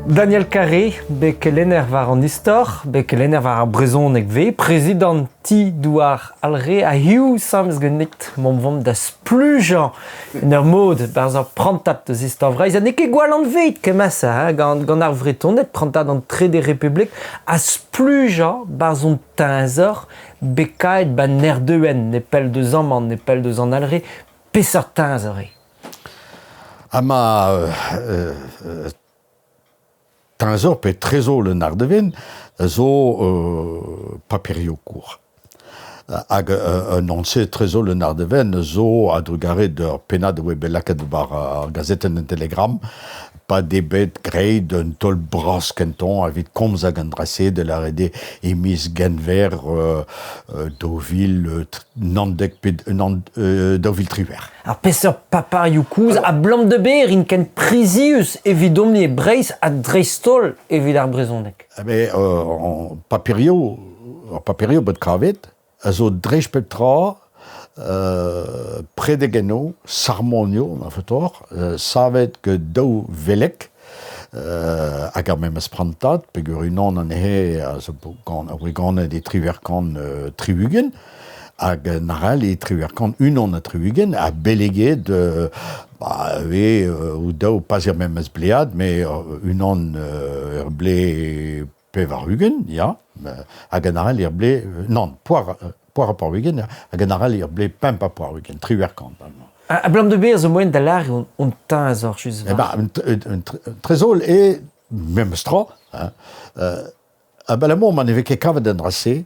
Daniel Carré, bet kelenner war an istor, bet kelenner war ar brezhoneg 'vez, prezidant Ti Douar Alre ha hiziv samez ganit mont vont da splujañ en ur mod barzh ur prantad eus istor Vreizh ha n'eo ket gwall anvet kement-se hein, gant, gant ar Vretoned, prantad an Trede Republik, ha splujañ barzh hon teñzor bekaet ba Nerdeuen, nepell deus amañ, nepell deus an Alre. Peseurt teñzor eo? Ha ma teñzor pe trezol un ardevin zo paperioù kour. Hag un anse trezol un ardeven zo a-drugarez d'ur pennad a oa bet lakaet war ar gazetenn an Telegram pa d'eo bet graet un taol bras kentañ evit komz ag an dra-se da lâret eo e miz Genver 2018. Ar peseurt paparioù kozh abalamour da ber int ken prizius evidomp-ni e Breizh ha dreist-holl evit ar brezhoneg. Mais paperioù, ar paperioù bet kavet a zo dreist pep tra predegennoù, sarmonioù, ma faotoc'h, savet gant daou veleg hag ar memes prantad, peogwir unan anezhe a zo a voe ganet e 78 hag un arall e 78 ha beleget ba ivez o-daou pas er memes blead, met unan er blez 80, ya, hag un arall er blez nann, poar poar ha 80, ya, hag un arall er blez 85, 80. Abalamour da berzh zo moaien da lâret hon teñzor just Eh ben, un trezol eo memes tra, hein, abalamour ma ne vez ket kavet an dra-se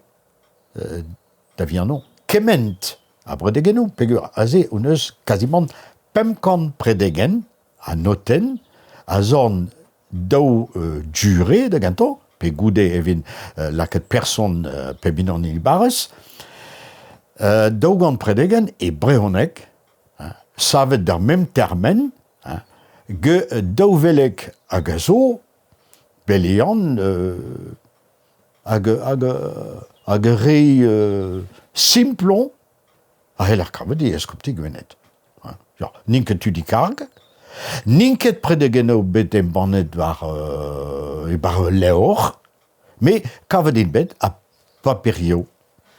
da vihanañ kement a bredegennoù peogwir aze hon eus kazimant 500 predegenn ha notenn a zorn daou jure da gentañ, pe goude e vin lakaet person pep unan en e barrez, 200 predegenn e brezhoneg, savet d'ar mem termen, gant daou veleg hag a zo belean hag hag hag re simplon a c'heller kavet e eskopti Gwened. Ya, n'int ket tud e karg, n'int ket predegennoù bet embannet war e-barzh ul levr, met kavet int bet ha paperioù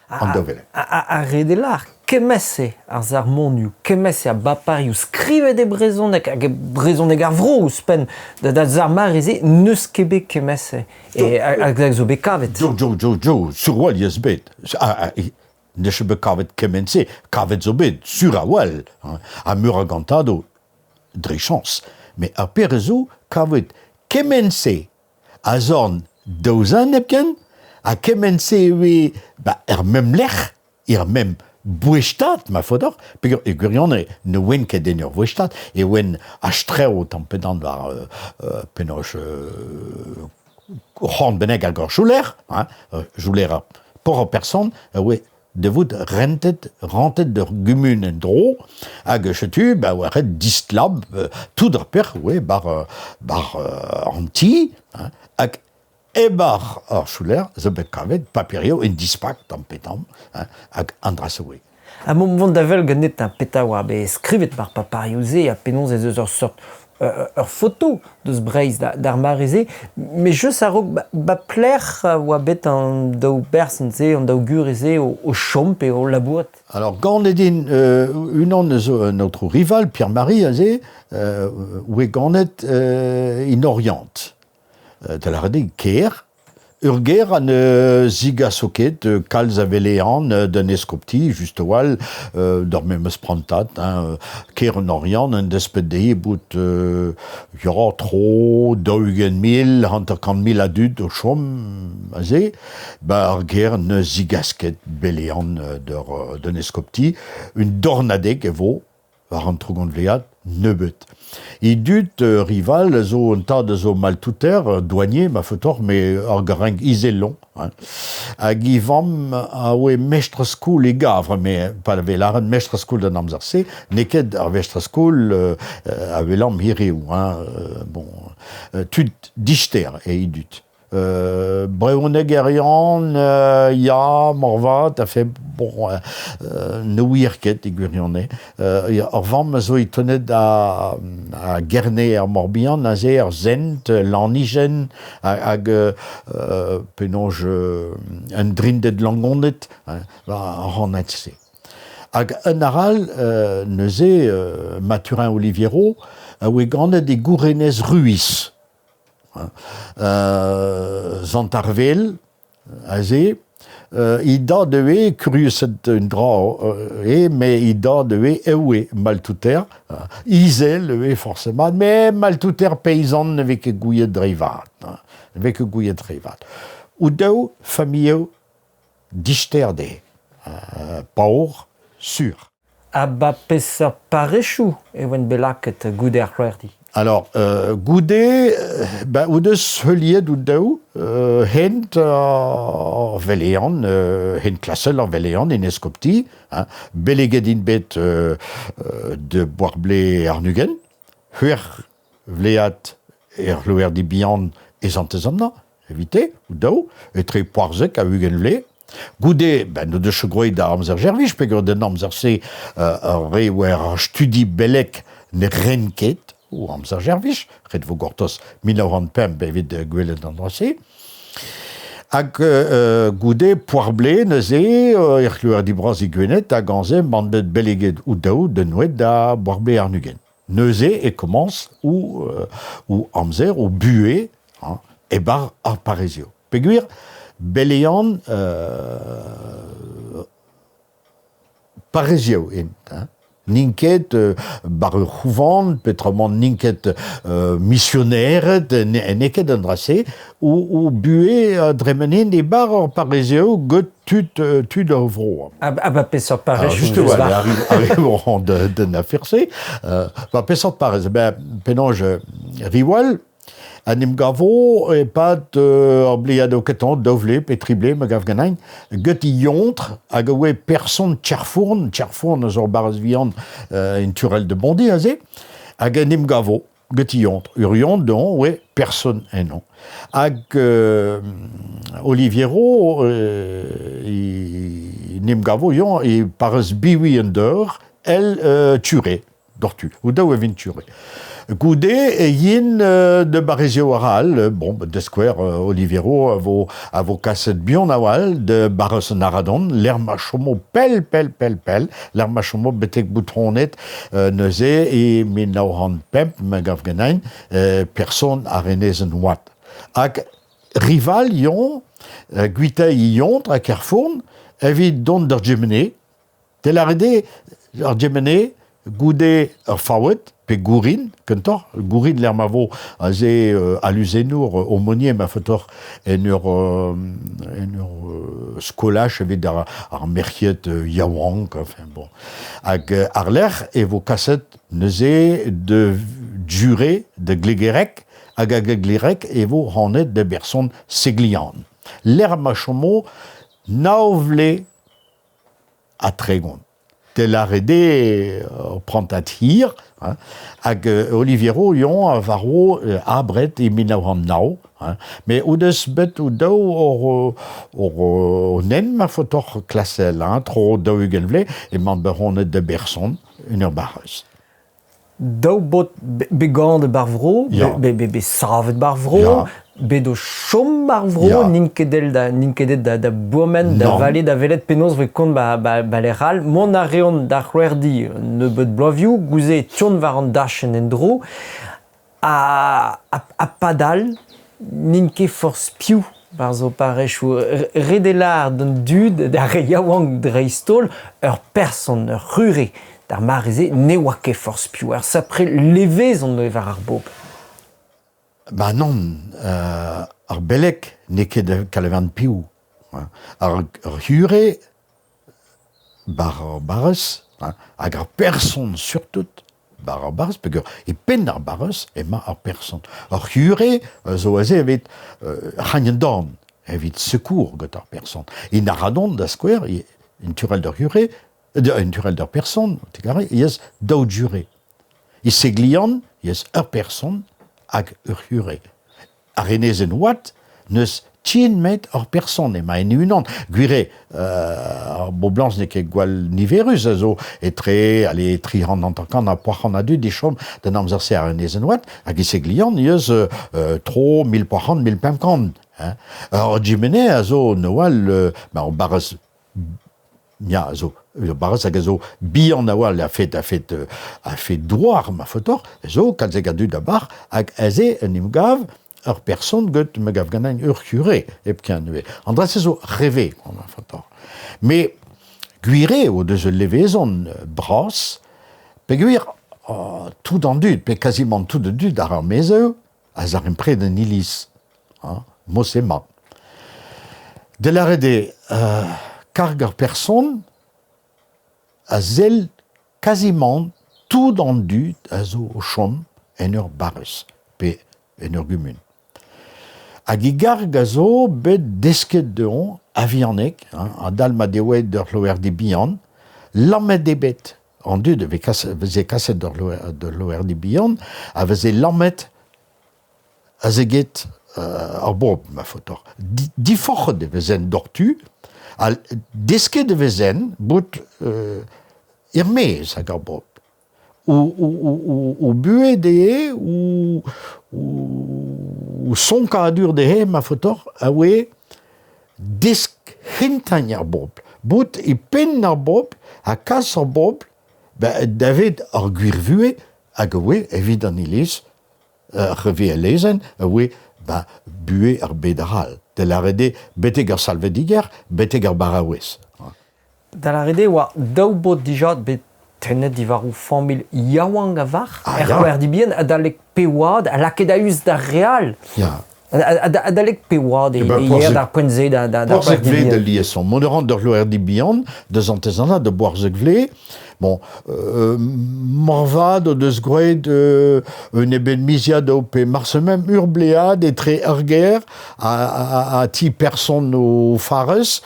an daou veleg. Ar re de lar, kement-se ar sarmonioù, kement-se a baparioù skrivet e brezhoneg hag e brezhoneg ar vro ouzhpenn da da ar mare-se n'eus ket bet kement-se hag zo bet kavet. Jo, jo, jo, jo, sur 'walc'h eus bet. N'eus ket bet kavet kement-se, kavet zo bet, sur a-walc'h, ha meur a gantadoù dre chañs. Met ar pezh zo kavet kement-se a zorn daou zen hepken, ha kement-se ivez ba er mem lec'h, er mem boestad ma faot deoc'h, peogwir e gwirionez ne oan ket en ur voestad, e oan a-strew tamm pe damm war penaos ur c'horn bennak hag ur chouler, hein, chouler ar paour person a oe da vout rentet, rentet d'ur gumun en-dro, hag setu ba oa ret distlab tout ar pec'h oe bar, bar an ti, hein, hag e-bar ar chouler zo bet kavet paperioù en dispak tamm pe tamm, hein, hag an dra-se oe. Ha mont da wel ganit petra oa bet skrivet war paparioù-se ha penaos ez eus ur seurt ur foto deus Breizh d'ar mare-se. Met just a-raok ba pelec'h oa bet an daou berson-se, an daou gure-se o chom pe o labourat? Alors ganet int unan eus un aotrou Rival, Pierre-Marie aze, oe ganet en Oriant. Da lâret eo kêr, Ur ger ha ne zigaso ket kalz a velean d'un eskopti, just a-walc'h, d'ar memes prantad, hein, kêr an Oriant en desped dezhi bout ya, tro 40 000, 50 000 a dud o chom aze, ba ar gêr ne zigas ket belean d'un eskopti. Un dornadeg e vo war an trogonvlead nebeut. E dud rival a zo un tad a zo maltouter, douanier ma faotoc'h, met ur renk izeloñ. Hein. Hag e vamm a oe mestr-skol e gavr, met pa vez lâret mestr-skol d'an amzer-se, n'eo ket ar vestr-skol a welamp hiriv. Hein. Bon, tud dister eo e dud. Brezhonegerion, ya, moarvat, a fait Bon, ne ouier ket e gwirionez. Ur vamm a zo e tonet a, a Gerne ar Morbihan, aze, ar Sent, Lanijen, hag penaos un Drinded Langoned, ar rannad-se. Hag un arall, neuze, Mathurin Oliviero, a oe ganet e gourenez Ruiz. Sant Arvel, aze, he dad eo kuriuset un dra eo, met he dad eo ewe maltouter, izel eo forcément, met maltouter peizant ne vez ket gouiet dre vat, ne vez ket gouiet dre vat. O daou familhoù dister dezhe, paour sur. Ha ba peseurt parrezioù e oant bet lakaet goude ar c'hloerdi? Alors, goude, ben, o deus heuliet o daou hent ar velean, hent klasel ar velean en eskopti, hein, beleget int bet de Boarble àr-ugent, c'hwec'h vlead er c'hloerdi bihan e Santez-Anna, evite, o daou, etre poarzek ha 20 vloaz. Goude, ben, n'o deus groet da amzer servij, peogwir d'an amzer-se ar re oa ar studi beleg ne ren ket o amzer servij, ret vo gortoz 1905 evit gwelet an dra-se. Hag goude poarble neuze er c'hloerdi bras e Gwened hag aze 'man bet beleget o daou d'un oued da boarble àr-ugent. Neuze e komañs o, o amzer, o buhez, hein, e-barzh ar parrezioù. Peogwir beleion parrezioù int, hein. N'int ket bar ur c'houvant, peotramant n'int ket misionered, n'eo ket an dra-se. O buhez a dremenint e-barzh ar parrezioù get tud, tud ar vro. Ah, ah bah peseurt parrez Justement, arrive, arrive d'un affaire-se. Ba peseurt parrez? Ben, penaos Riwal, En em gavo e-pad ar bleadoù kentañ, daou vloaz pe tri bloaz, ma gav ganin, get e yontr hag a oa person Tcherfourn, Tcherfourn a zo ur barrez vihan en Turel de Bondy aze, hag en em gavo get e yontr. Ur yontr dezhañ oa person ennañ. Hag Oliviero en em gavo yañ e parrez Biwi an Deur, èl Ture. doc'htu, o daou e vint ture. Goude e yin de barrezioù arall, bon, da skouer, Oliviero a vo, a vo kaset buan a-walh de barrez an Aradon, lec'h ma chomo pell, pell, pell, pell, lec'h ma chomo betek bout tronet neuze e 1905, ma gav ganin, person ar enezenn Oad. Hag rival yon, Gwitei Yontr ha Kerfourn, evit dont d'ar Gemene, Te lâret eo ar Gemene goude ur faoued pe gourin kentoc'h, gourin lec'h ma vo aze aluzennour aumônier ma faotoc'h en ur en ur skolaj evit ar, ar merc'hed yaouank, enfin bon. Hag àr-lerc'h e vo kaset neuze de jure da Glegereg hag a Glegereg e vo rannet da berson Seglian. Lec'h ma chomo nav vlez ha 30. Te lâret eo ur prantad hir, hein, hag Oliviero Yon a varv abred e 1909, hein, met o deus bet o daou hor, hor hent ma faotoc'h klasel, hein, tro 40 vloaz, emañ baronet da berson en ur barrez. Daou baotr bet ganet 'ba 'r vro, bet savet 'ba 'r vro, bet o chom 'ba 'r vro, n'int ket aet da n'int ket aet da da bourmen, da vale, da welet penaos 'voe kont 'ba 'ba lec'h all. Mont a reont d'ar c'hloerdi un nebeud bloavioù, goude e teuont war an dachenn en-dro. Ha ha padal n'int ket forzh piv 'barzh ho parrezioù. Ret eo lâret d'an dud, d'ar re yaouank dreist-holl, ur person, ur c'hure d'ar mare-se ne oa ket forzh piv. Ur sapre levezon eo war ar bobl. Ba nann, ar beleg n'eo ket kalevan piv. Ar c'hure 'bar ar barrez, hag ar person surtout 'bar ar barrez, peogwir e penn ar barrez emañ ar person. Ar c'hure a zo aze evit c'hagn an dorn, evit sekour gant ar person. En Aradon, da skouer, en turell d'ar c'hure, en turell d'ar person, te gare, ez eus daou jure. E Seglian, ez eus ur person hag ur c'hure. Ar enezenn Oad n'eus Tien met ur person emañ en e-unan. Gwir eo, ar boblañs n'eo ket gwall niverus a zo etre ale 350 ha 500 a dud e chom d'an amzer-se ar enezenn-Oad hag e Seglian ivez tro 1500 1500. Hein. Ar Jimene a zo Noal, ma ur barrez Ya, a zo ur barrez hag a zo bihan a-walc'h a-fet a-fet a-fet douar ma faotoc'h, a zo kalzek a dud a-barh hag aze en em gav ur person get me gav ganin ur c'hure hepken ivez. An dra-se zo reve ma faotoc'h. Met gwir eo o deus ul levezon bras peogwir tout an dud pe kazimant tout an dud àr ar maezioù a zarempred an iliz, hein, mod-se emañ. Da lâret eo, karg ar person a sell kazimant tout an dud a zo o chom en ur barrez pe en ur gumun. Hag e garg a zo bet desket dezhañ a-vihanik, hein, adal ma deo aet d'ur c'hloerdi bihan, lammet eo bet An dud a veze kaset d'ur loerdi bihan a veze lammet aze get ar bobl, ma faotoc'h. Diforc'het e vezent doc'htu ha desket e vezent bout er-maez ag ar bobl. O buhez dezhe, o sonkadur dezhe, ma faotoc'h, a oe Desk kentañ ar bobl, bout e penn ar bobl ha kas ar bobl davet ar gwir vuhez hag a oe evit an iliz, hervez al lezenn, a oe buhez ar bed arall, da lâret eo betek ar salvediger, betek ar baraouez. Da lâret eo e oa daou baotr dija bet tennet diwar o familh yaouank a-varc'h er c'hloerdi bihan adalek pe oad ha lakaet a-us d'ar re all. Adalek pe oad e yeer d'ar poent-se da d'ar c'hloerdi bihan. da liesañ. Mont a ran d'ur c'hloerdi bihan, da Santez-Anna, da Boarzhek-Vlez. Bon, moarvat o deus graet un eben miziad pe marse mem ur blead etre ur gêr ha ti person o farrez.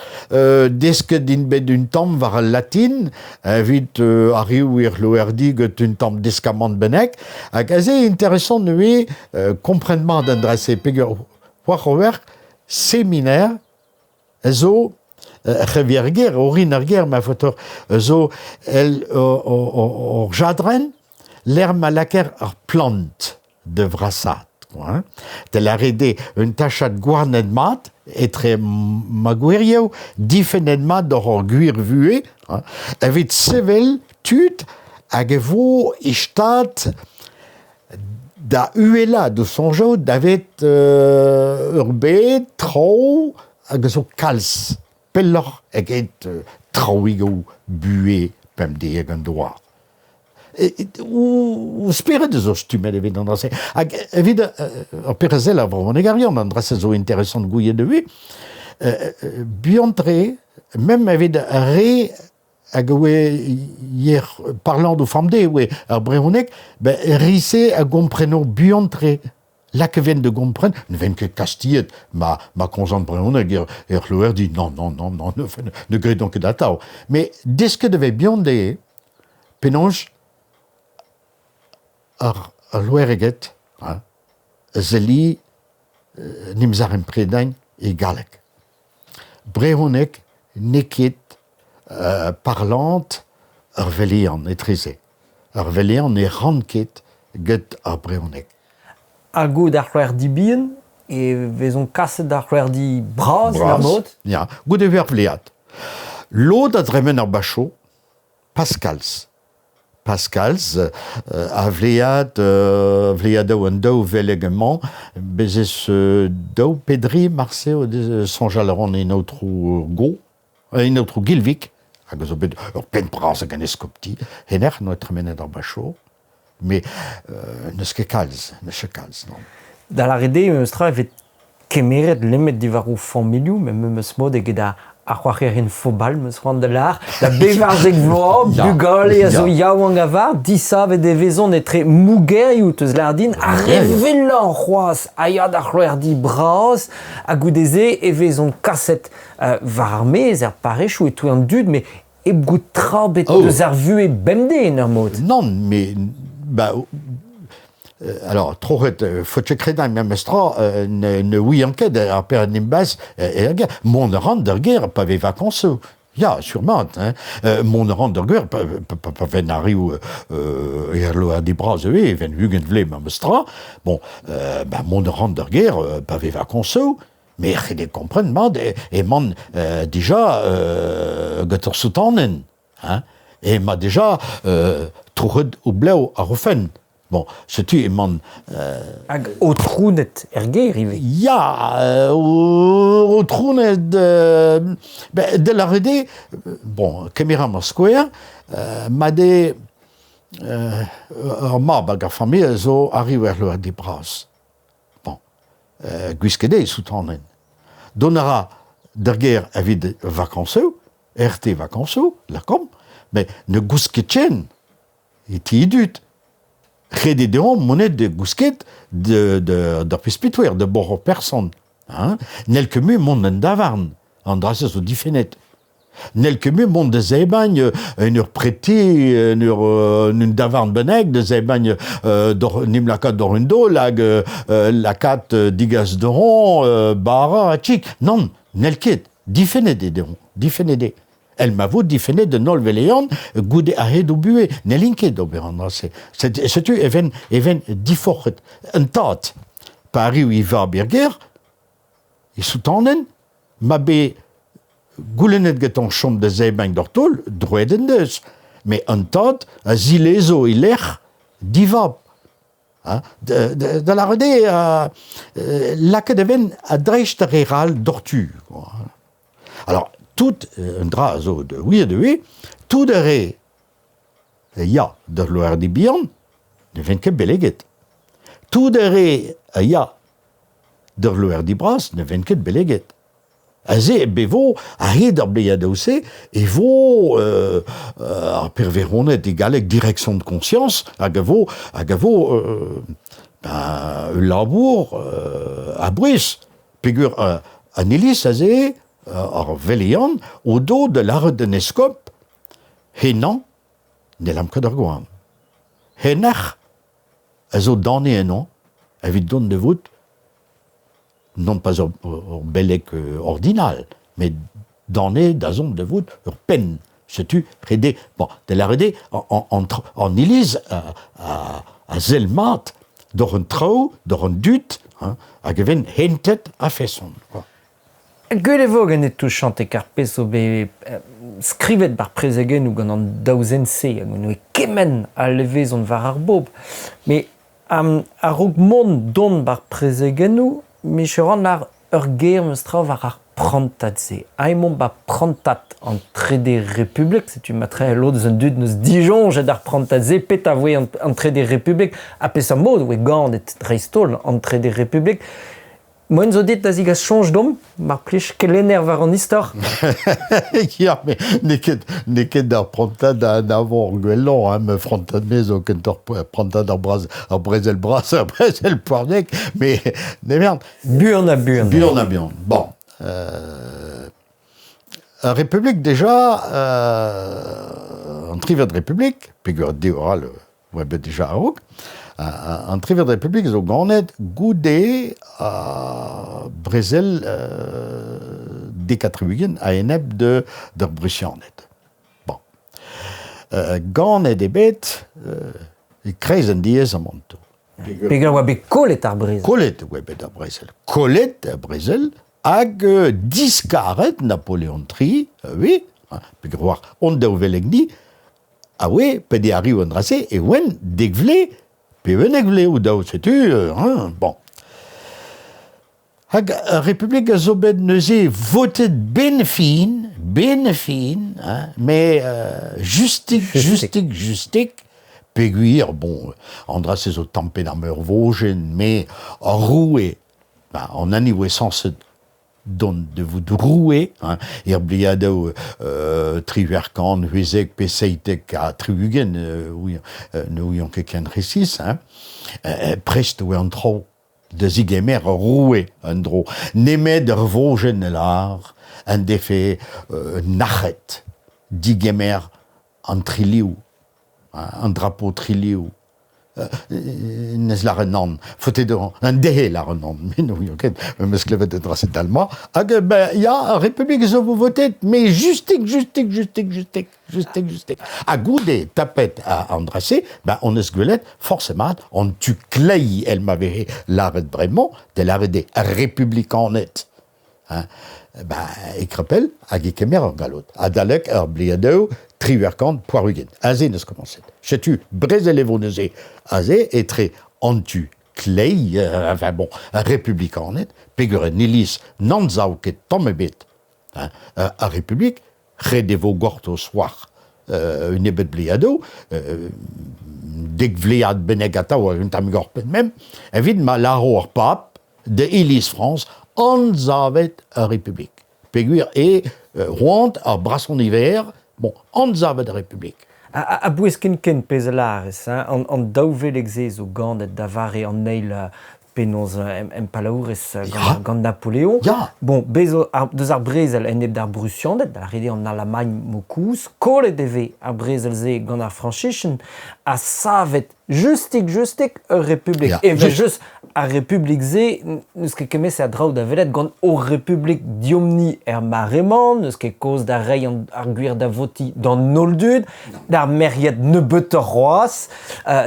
Desket int bet un tamm war al latin evit arriv er loerdi get un tamm deskamant bennak. Hag aze interesant ivez kompren mat an dra-se peger war ober seminer a zo c'hevier ger, orin ar ger ma faotoc'h, a zo el ur jadrenn lec'h ma lakaer ar plant da vrasaat. Quoi, hein. Da lâret eo un tachad gouarnet mat etre ma gwirioù, difennet mat doc'h hor gwir vuhez, hein, evit sevel tud hag e vo e stad da uhelaat o soñjoù davet ur bed traoù hag a zo kalz pelloc'h eget traoùigoù buhez pemdeziek an douar. O spered a zo stummet evit an dra-se. Hag evit ur perezel ar vrezhonegerion, an dra-se zo interesant gouiet ivez, buan-tre, même evit ar re hag a oe yer parlant o famde oe ar brezhoneg, ben ri-se a gompreno buan-tre. Lak e ven da gompren, ne ven ket kastiet ma, ma komzan brezhoneg er, er c'hloerdi. Non, non, non, non, ne, ne gredan ket atav. Mais desket e vez buan dezhe penaos ar, ar loereged hein, a zelli n'em zarempredañ e galleg. Brezhoneg n'eo ket parlant ar velean etreze. Ar velean ne ran ket get ar brezhoneg. Ha goude ar c'hloerdi bihan e vezont kaset d'ar c'hloerdi bras, bras. mod? Ya, goude ur vlead. Lod a dremen ar bacho, pas kalz. Pas kalz, a vlead, vleadoù an daou veleg emañ, bez ez daou pe dri marse o deus soñjal a ran en aotrou Go, en aotrou Gilvig, hag a zo bet ur penn bras ag an eskopti, hennezh n'oa tremenet ar bacho, met n'eus ket kalz, n'eus ket kalz, non. Da lâret eo memes tra e vez kemeret lemmet diwar o familhoù, met memes mod eget ar c'hoarierien fobal, 'm eus c'hoant da lâr, da bevarzek vloaz, bugale a zo yaouank a-vat, disavet e vezont etre mougerioù, teus lâr din, ar re wellañ c'hoazh a ya d'ar c'hloerdi bras, ha goude-se e vezont kaset war ar maez, er parrezioù, e-touez an dud, met hep goût tra bet deus ar vuhez bemdez en ur mod. Nann, mais bah, Alors, troc'het, faut ket kredañ memestra, ne ouian ket ar pere nimbas er gêr. Mont a ran d'ar gêr pa vez vacansoù. Ya, sûrement. Hein. Mont a ran d'ar gêr pa, pa, pa, pa ven arriv er loerdi bras ivez, ven 20 vloaz memestra. Bon, ben, mont a ran d'ar gêr pa vez vacansoù. Mais ret eo kompren mat emañ dija gant ur soutanenn. Hein. Emañ dija troc'het o blev ar o fenn. Bon, setu emañ... Hag aotrouned er gêr ivez. Ya, aotrouned... ben, da lâret eo, bon, kemeramp ar skouer, ma eo ur mab hag ar familh a zo arriv er loerdi bras. Bon, gwisket eo soutanenn. Dont a ra d'ar gêr evit vakañsoù, RT vakañsoù, lakaomp, met ne gousk ket ken e ti e dud. Ret eo dezhañ monet da gousket d'ar pespitoer, da bor ur person. Hein. N'hell ket mui mont en davarn, an dra-se zo difennet. N'hell ket mui mont da zebriñ en ur preti, en ur en un davarn bennak, da zebriñ d'or, n'em lakaat d'or un daol hag lakaat digas dezhañ bara ha kig. Nann, n'hell ket. Difennet eo dezhañ, difennet eo. El ma vo difennet an holl veleion goude a-hed o buhez. N'hellint ket ober an dra-se. Setu e ven, e ven diforc'het. Un tad, pa arriv e vab er gêr, e soutanenn, ma bet goulennet gantañ chom da zebriñ d'ur taol, droet en deus. Met an tad a zilezo e lec'h divab. Hein, da lâret eo, lakaet e ven a-dreist ar re all doc'htu. Alors, tout, un dra a zo da wir ivez, tout ar re a ya d'ar loerdi bihan ne vent ket beleget. Tout ar re a ya d'ar loerdi bras ne vent ket beleget. Aze e vo, a-hed ar bleadoù-se, e vo ar perveroned e galleg direction de conscience hag a vo, hag a vo ben, ul labour a-bouez. Peogwir an iliz aze, ar veleion, o do da lâret d'an eskob, henañ ne lam ket ar goan. Hennac'h a zo dane ennañ evit dont da vout non pas ur, ur beleg ordinal, met dane da zont da vout ur penn. Setu ret eo, bon, da lâret eo, an, an iliz a, a, a sell mat doc'h an traoù, doc'h an dud, hein, hag e vent hentet a-feson. Quoi. Gwell e vo ganit touchañ ar pezh zo bet skrivet bar prezegennoù gant an daou zen-se hag on kement a levezon war ar bobl. Mais a-raok mont don bar prezegennoù, mich ran ar ur ger meus tra war ar prantad-se. Ha emaomp ba prantad an Trede Republik, setu matre lod eus an dud n'eus disoñjet ar prantad-se, petra voe an Trede Republik, ha peseurt mod oe ganet dreist-holl an Trede Republik. Moen zo dit da zigas soñj deomp, mar plij, kelenner war an istor. Ya, met n'eo ket, n'eo ket ar prantad a anavor gwellañ, hein, ma frantad-me zo kentoc'h prantad ar, braz, ar brezel bras, ar brezel poarnek, mais ne merde. Buan ha buan. Buan ha buan. Bon. Euh, ar Republik déjà, euh, an trivet Republik, peogwir deoral oa bet dija a-raok, an trivet Republik zo ganet goude ar brezel dek-ha-tri-ugent a-enep d'ar Brusianed. Bon. Ganet eo bet e-kreiz an diaezamantoù. Peogwir oa bet kollet ar brezel. Kollet e oa bet ar brezel. Kollet ar brezel hag diskaret Napoleon III, oui, peogwir oa hon daou veleg-ni, a oe, p'e arriv an dra-se, e oent dek vlez pe 11 vlez o daou, setu, hein, bon. Hag ar Republik a zo bet neuze votet ben fin, ben fin, hein, mais justik, justik, justik, peogwir, bon, an dra-se zo tampet ar meurvojenn, mais ar roue, ben, an hini oe sañset dont da vout roue, hein, er bliadoù triwec'h kant, c'hwezek pe 77, ne ouion ket ken resis, hein, prest oe an traoù da zigemer ur roue en-dro, nemet ur vojenn a lâr en defe nac'het digemer an triliv, an drapo triliv. N'eus lâret nann. Faote dezhañ un dezhe lâret nann. Me n'ouion ket, me 'meus klevet un dra-se dal-mañ. Hag ben ya, ar Republik zo vo votet, mais justik, justik, justik, justik, justik, justik. Ha goude tapet an dra-se, ben on eus gwelet forzh mat an tu kleiz èl ma vehe lâret bremañ, da lâret eo ar republikaned. Hein, ben, e krepel hag e kemer ur galloud. Adalek ur bliadeù 98. Aze neus komañset. Setu brezel e vo neuze aze etre an tu kleiz, enfin bon, ar republikaned, peger en iliz n'anzav ket tamm ebet hein, ar Republik, ret e vo gortoz war un nebeud bleadoù, dek vlead bennak atav un tammig oc'hpenn mem, evit ma lâro ar pab da iliz Frañs anzavet ar Republik. Peogwir eo c'hoant ar brasañ niver, bon, anzavet ar Republik. A-bouez ken-ken pezh a lârez, hein, an daou veleg-se zo ganet da vare an eil penaos impalaourez gant Napoleon. Ya. Bon, bez zo deus ar brezel enep d'ar Brusianed, da ret eo an Alamagn mokouz, kollet e vez ar brezel-se gant ar Frañsizien ha savet Justik-justik ur republik. Ya, Evel-just, ar republik-se n'eus ket kement-se a draoù da welet gant hor republik deomp-ni er mare-mañ, n'eus ket kaoz da reiñ ar gwir da votiñ d'an holl dud, d'ar merc'hed nebeutoc'h c'hoazh.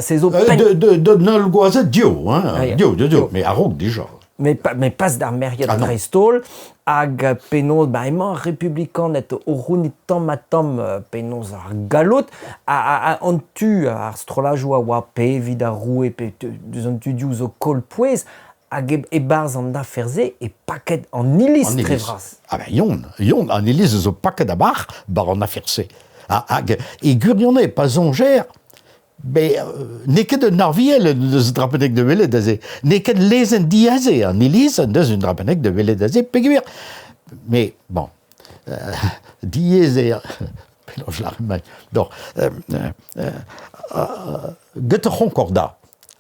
Se zo penn... De, holl gwazed, dio, hein, ah, dio, dio, dio, mais a-raok dija. Mais pas d'ar merc'hed ah, dreist-holl, hag penaos ba emañ ar republikaned o c'hounit tamm-ha-tamm penaos ar galloud, ha an tu ar strollajoù a oa pe evit ar roue pe deus an tu diouzh o koll pouez, hag e-barzh an afer-se e paket an iliz dre vras. Ah ben yon, yon, an iliz zo paket a-barh bar an afer-se. Hag e gwirionez, pa soñjer, Bet n'eo ket un arviel en deus un dra bennak da welet aze. N'eo ket lezenn diaze an iliz en deus un dra bennak da welet aze peogwir. Mais bon, diaes eo penaos lâret Bon, get ar C'honcordat,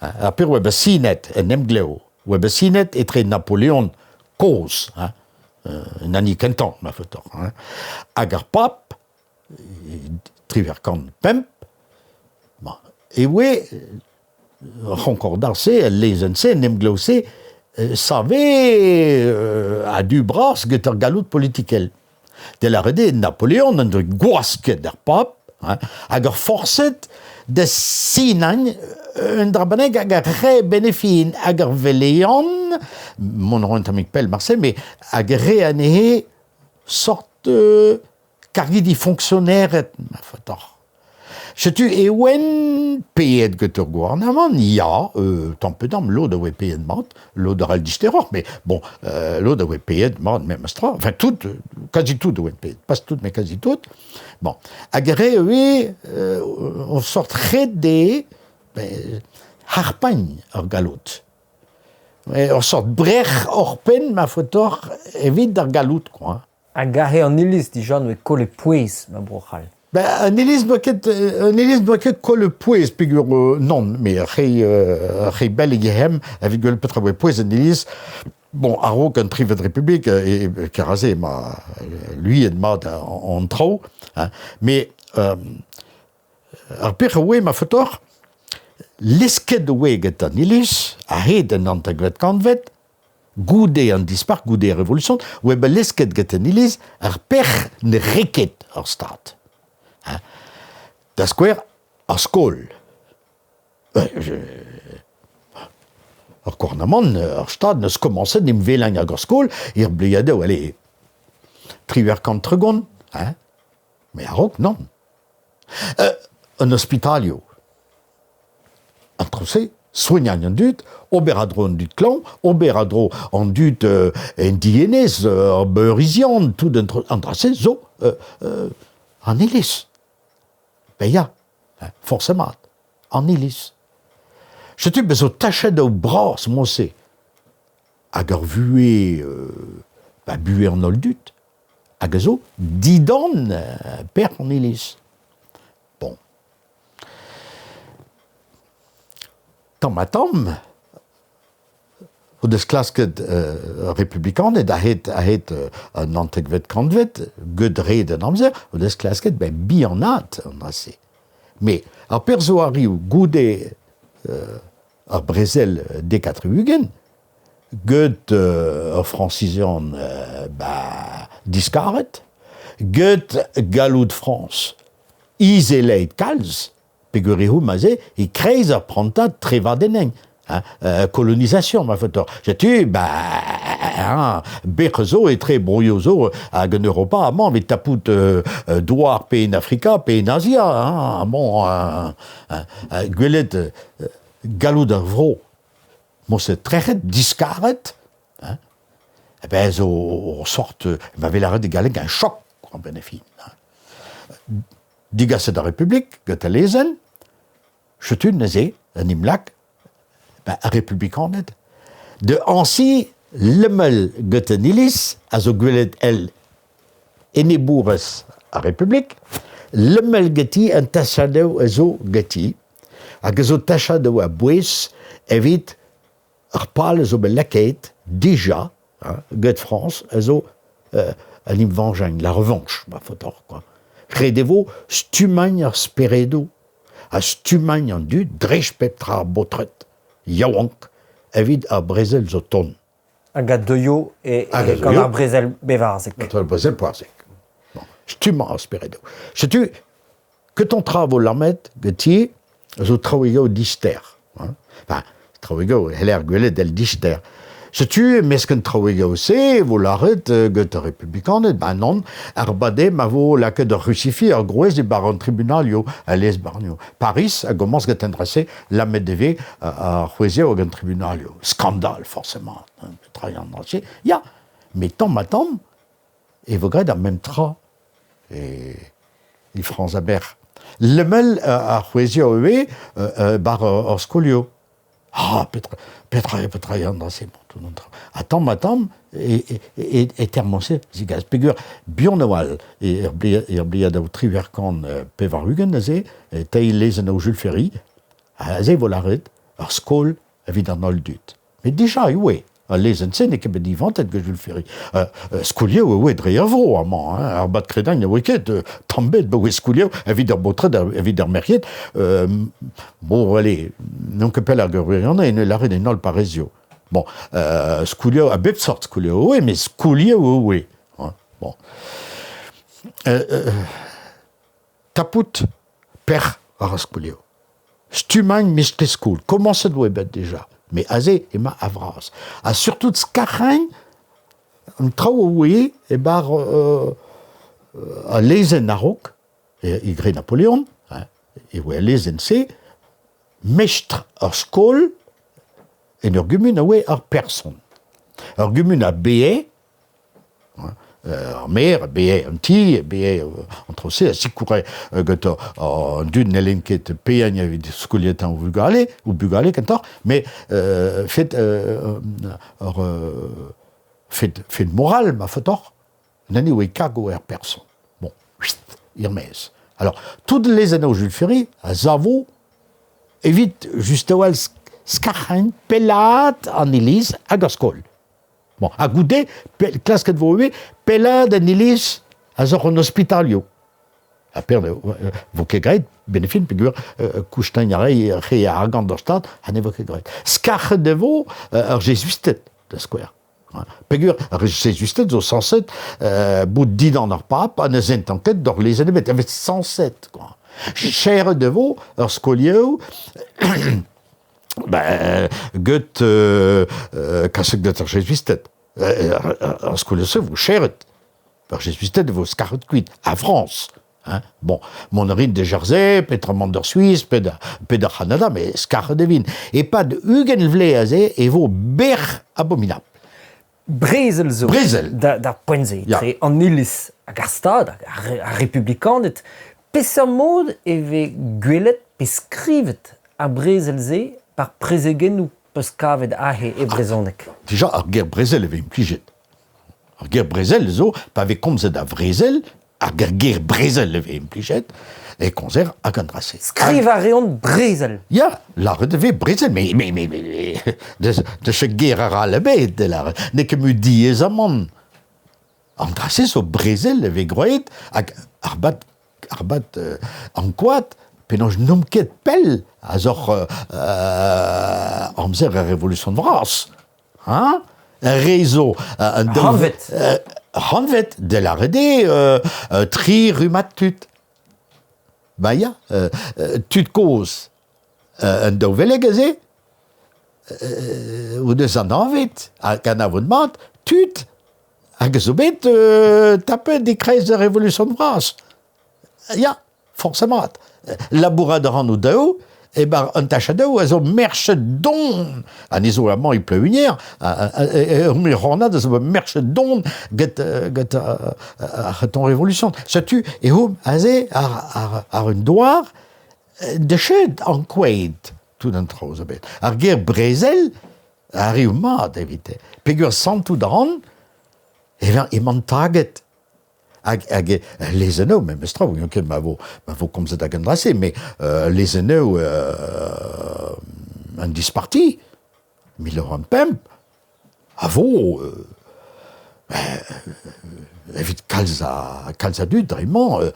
ar pezh oa bet sinet en emglev, oa bet sinet etre Napoleon kozh, hein, en hini kentañ ma faotoc'h, hein, hag ar pab 1805, e voe ar c'honkordad-se, al lezenn-se, an emglev-se, save a-du bras get ar galloud politikel. Da lâret eo Napoleon en doa gwasket ar pab hein, hag ur forset da sinañ un dra bennak hag a re benefin hag ar velean, mont a ra un tammig pell marse, met hag a re anezhe sort kargidi fonksionered ma faotoc'h. Setu e oen paeet get ur gouarnamant, ya, tamm pe damm, lod a oe paeet mat, lod a c'hall disteroc'h, mais bon, lod a oe paeet mat memes tra, enfin tout, quasi tout a oe paeet, pas tout, mais quasi tout. Bon, hag ar re oe on sort ret dezhe harpañ ar galloud. Ur sort brec'h oc'hpenn ma faotoc'h evit ar galloud, quoi. Hag aze an iliz dija n'oe kollet pouez ma Bro-C'hall. Ben, an iliz n'oa ket, an iliz n'oa ket kollet pouez peogwir nann, mais re, re bell e gehem evit gwell petra oa pouez an iliz. Bon, a-raok an Trivet Republik, e, e Keraze ema luiet mat an traoù, hein. Mais ar pec'h a oe ma faotoc'h, lesket oe get an iliz a-hed an hantervet kantved, Goude an Dispac'h, goude ar Revolution, oa bet lesket get an iliz ar pec'h ne rae ket ar Stad. Hein. Da skouer, ar skol. Ar gouarnamant, ar Stad n'eus komañset n'em welañ hag ar skol er bleadoù, allez, 38, hein. Mais a-raok, nann. An ospitalioù. An traoù-se, soignañ an dud, ober a-dro an dud klañv, ober a-dro an dud en dienez, ar beurizian, tout an dra-se zo an iliz. Ben ya, forzh mat, an iliz. Setu bez zo tachennoù bras mod-se hag ur vuhez, ba buhez an holl dud, hag a zo dindan perzh an iliz. Bon. Tamm-ha-tamm o deus klasket ar republikaned a-hed a-hed an naontekvet kantved, get red an amzer, o deus klasket ben bihanaat an dra-se. Met ar perzh zo arriv goude Ar brezel dek ha 60 get ur Frañsizian ba diskaret, get galloud Frañs izelaet kalz, peogwir eo ma 'z eo e-kreiz ar prantad trevadenniñ, hein, colonisation ma faot deoc'h. Setu ba hein, bec'h zo etre broioù zo hag en Europa amañ evit tapout douar pe en Afrika pe en Azia, hein, bon, gwelet galloud ar vro moñse trec'het, diskaret, hein, eh ben zo ur sort, ma vez lâret e galleg, un choc a-benn ar fin. Hein. Digaset ar Republik gant al lezenn, setu neuze en em lak ben, ar republikaned da añsi lemel gant an iliz a zo gwelet èl enebourez ar Republik, lemel ganti an tachadoù a zo ganti, hag a zo tachadoù a-bouez evit ar pal a zo bet lakaet dija hein, get Frañs a zo an imvañjañ, la revanche, ma faot deoc'h quoi. Ret e vo stummañ ar speredoù ha stummañ an dud dreist pep tra ar baotred yaouank evit ar brezel zo tont. Hag a deuio e, e, gant ar brezel bevarzek. Gant ar brezel pevarzek. Bon, stummañ ar speredoù. Setu, ketan tra vo lammet ganti a zo traoù dister. Hein. Enfin, traoù e c'heller gwelet èl dister. Setu e-mesk an traoù-se e vo lâret get ar republikaned, ben nann, ar bade ma vo lakaet ur c'hrusifi, ur groez e-barzh an tribunalioù, al lez-barnioù. Paris a gomañs get an dra-se, lamet e vez ar c'hwezhioù hag an tribunalioù. Skandal, forcément, petra eo an dra-se. Ya, met tamm-ha-tamm e vo graet ar mem tra e, e Frañs a-bec'h. Lemel ar c'hwezhioù ivez 'bar ar skolioù. Ah, petra, petra eo, petra eo an dra-se, bon, tout an traoù. Ha tamm-ha-tamm e, e, e, e termañse zigas. Peogwir buan a-walh er bliad daou 98 neuze, e teil lezenn au Jules Ferry, aze e vo lâret ur skol evit an holl dud. Met dija e oe. Al lezenn-se n'eo ket bet ivantet gant Jules Ferry. Skolioù e oe dre ar vro amañ, hein. Ar bad kredañ ne oe ket tamm bet ba oe skolioù evit ar baotred, evit ar merc'hed. Bon, allez, n'on ket pell ar gwirionez, ne lâret en holl parrezioù. Bon, skolioù a bep sort skolioù e oe, met skolioù e oe. Hein, bon. Tapout pec'h war ar skolioù. Stummañ mistri-skol, komañset oa bet dija, met aze emañ a-vras. Ha surtout skarc'hañ an traoù a oe e-barzh al lezenn a-raok, e gre Napoleon, hein, e oa al lezenn-se, mestr ar skol en ur gumun a oa ar person. Ur gumun a baee Ar maer, bezañ an ti, bezañ an traoù-se a sikoure gant an dud n'hellent ket paeañ evit skoliatañ o vugale, o bugale kentoc'h, met fet ur fet, fet moral ma faot deoc'h, an hini oa e karg oa ar person. Bon, er-maez. Alors, tout lezennoù Jules Ferry a savo evit just a-walc'h skarc'hañ pellaat an iliz hag ar skol. Bon, ha goude, klasket vo ivez pellaat an iliz a-zoc'h an ospitalioù. Ha per ne vo ket graet, benefin, peogwir koustañ a ray re a argant d'ar Stad, ha ne vo ket graet. Skarc'het e vo ar Jezuisted, da skouer. Peogwir ar Jezuisted zo sañset bout dindan ar pab ha ne sentant ket d'ur lezenn ebet, e vez sañset, quoi. Cheret e vo ar skolioù Ben, get kaset get ar Jezuisted. Ar skol-se vo cheret. Ar Jezuisted vo skaret kuit a Frañs. Hein. Bon, mont a rin da Jersey, peotramant d'ar Suis, pe d'ar C'hanada, met skaret e vin. E-pad 20 vloaz aze e vo bec'h abominabl. Brezel zo Brezel. d'ar poent-se etre an Iliz hag ar Stad, ar republikaned. Peseurt mod e vez gwelet pe skrivet ar brezel-se par prezegennoù peus kavet aze e brezhoneg? Dija, ar ger brezel e vez implijet. Ar ger brezel zo, pa vez komzet a vrezel, ar ger brezel e vez implijet, e komzer ag an dra-se. Skrivañ a reont brezel. Ya, lâret e vez brezel, mais, mais, mais, mais, deus, deus ger arall ebet, de lâret. N'eo ket mui diaezamant. An dra-se zo brezel e vez gwraet hag ar bad, ar bad ankouaat. penaos n'omp ket pell a-zoc'h amzer ar Revolution vras. Hein? Ar re zo an daou... Hanvet. Hanvet, da lâret eo tri rummad tud. Ba ya, tud kozh an daou veleg aze o deus anavet hag anavout mat tud hag a zo bet tapet e-kreiz ar Revolution vras. Ya, forzh mat. Labourat a ran o-daou, e-barzh an tachadoù a zo merchet don. Anezho amañ e Pleuwigner, ur c'hornad a zo merchet don get, get ar c'heton Revolution. Setu eo aze ar un douar dechet ankouaet tout an traoù zo bet. Ar ger brezel a arriv mat evite. Peger santout a ran emañ taget Hag, hag lezennoù memes tra, n'eo ket ma vo, ma vo komzet ag an dra-se, mais lezennoù an disparti, 1905, a vo evit kalz a, kalz a dud dre-mañ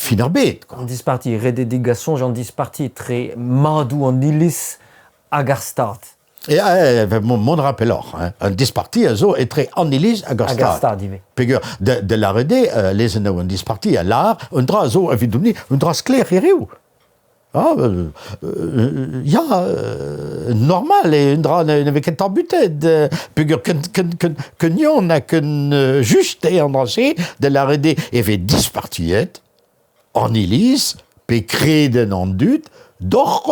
fin ar bed. Quoi. An disparti, ret eo degas soñj an disparti etre madoù an iliz hag ar Stad. Mont a ra pelloc'h. Hein. Un disparti a zo etre an iliz hag ar stad. Hag ar stad ivez. Peger, da lâret eo, lezennoù an disparti a lâr un dra a zo evidomp-ni un dra sklaer hiriv. Ah, ya, normal eo un dra ne vez ket tabutet. Peger ken, ken, ken, ken yon ha ken just eo an dra-se, da lâret eo e vez dispartiet an iliz pe kredenn an dud doc'h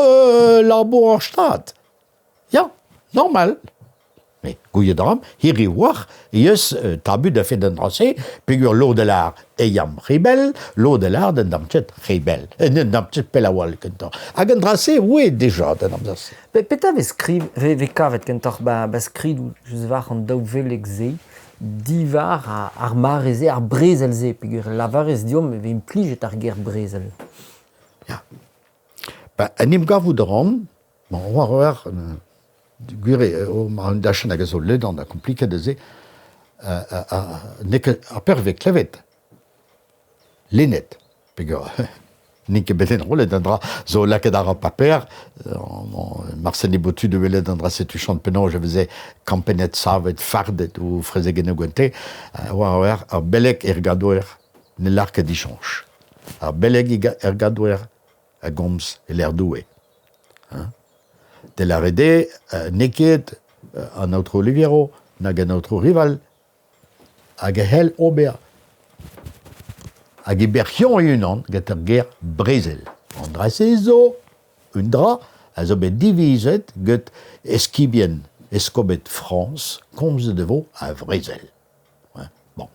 labour ar Stad. Ya, normal. Mais gouiet a ran, hiriv oac'h eh eus tabut a-fet an dra-se, peogwir lod a lâr e yam re bell, lod a lâr n'en dam ket re bell, n'en dam ket pell a-walc'h kentoc'h. Hag an dra-se oe deja d'an amzer-se. Petra vez skriv, vez kavet kentoc'h ba, ba skridoù just war an daou veleg-se diwar ar mare-se, ar brezel-se, peogwir lavarez deomp e vez implijet ar ger brezel. Ya. Ba, en em gavout a ran, Bon, war war, gwir eo ma un dachenn hag a zo ledan ha kompliket aze, n'eo ket ar perzh vez klevet, lennet, peogwir n'int ket bet enrollet an dra zo lakaet àr ar paper, marse ne vo tu da welet an dra setu chant penaos e veze kampennet, savet, fardet o frezegennoù gante, war war ar beleg er gador ne lâr ket disoñj. Ar beleg er gador a gomz e lec'h Doue. Hein? Da lâret eo n'eo ket an aotrou Oliviero nag an aotrou Rival hag a c'hell ober hag e bec'hiañ e-unan gant ar ger brezel. An dra-se zo un dra a zo bet divizet gant eskibien eskobed Frañs komzet e vo a vrezel. Bon.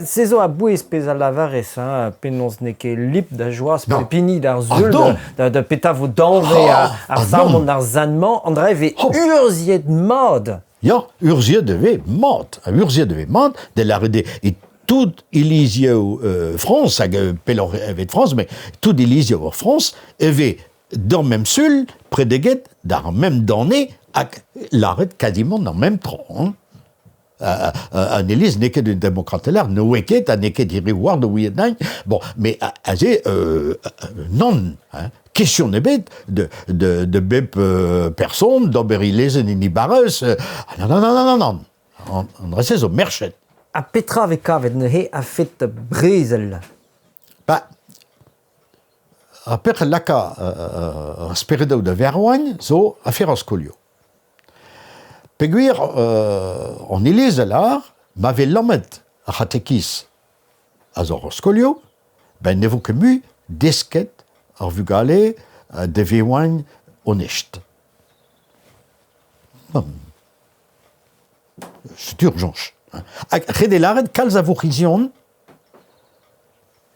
Se zo a-bouez pezh a lavarez, hein, penaos n'eo ket lip da joaz pep hini d'ar sul, da, da petra vo danvez ar, ar sarmon ar zan-mañ, an dra e vez oh. urzhiet mat. Ya, urzhiet e vez mat. Urzhiet e vez mat, da lâret eo e tout ilizioù euh, Frañs, hag euh, pelloc'h evet Frañs, mais tout ilizioù ar Frañs e vez d'ar même sul predeget d'ar même dane hag lâret quasiment d'ar même tro. Hein. An iliz n'eo ket un demokratelezh, ne oe ket ha n'eo ket hiriv war da ouiet nain. Bon, mais aze, nann, hein. Question ebet de, de, de bep person d'ober e lezenn hini barrez. Ah, non, non, non, non, non. An dra-se zo merchet. Ha petra vez kavet neuze a-fet brezel? Ba, ar pec'h a laka ar speredoù da verwagn zo afer ar skolioù. Peogwir an iliz a lâr ma vez lammet ar c'hatekiz a zo ar skolioù, ben ne vo ket mui desket ar vugale da vevañ onest. Setu ur soñj. Hag ret eo lâret kalz a vourc'hizion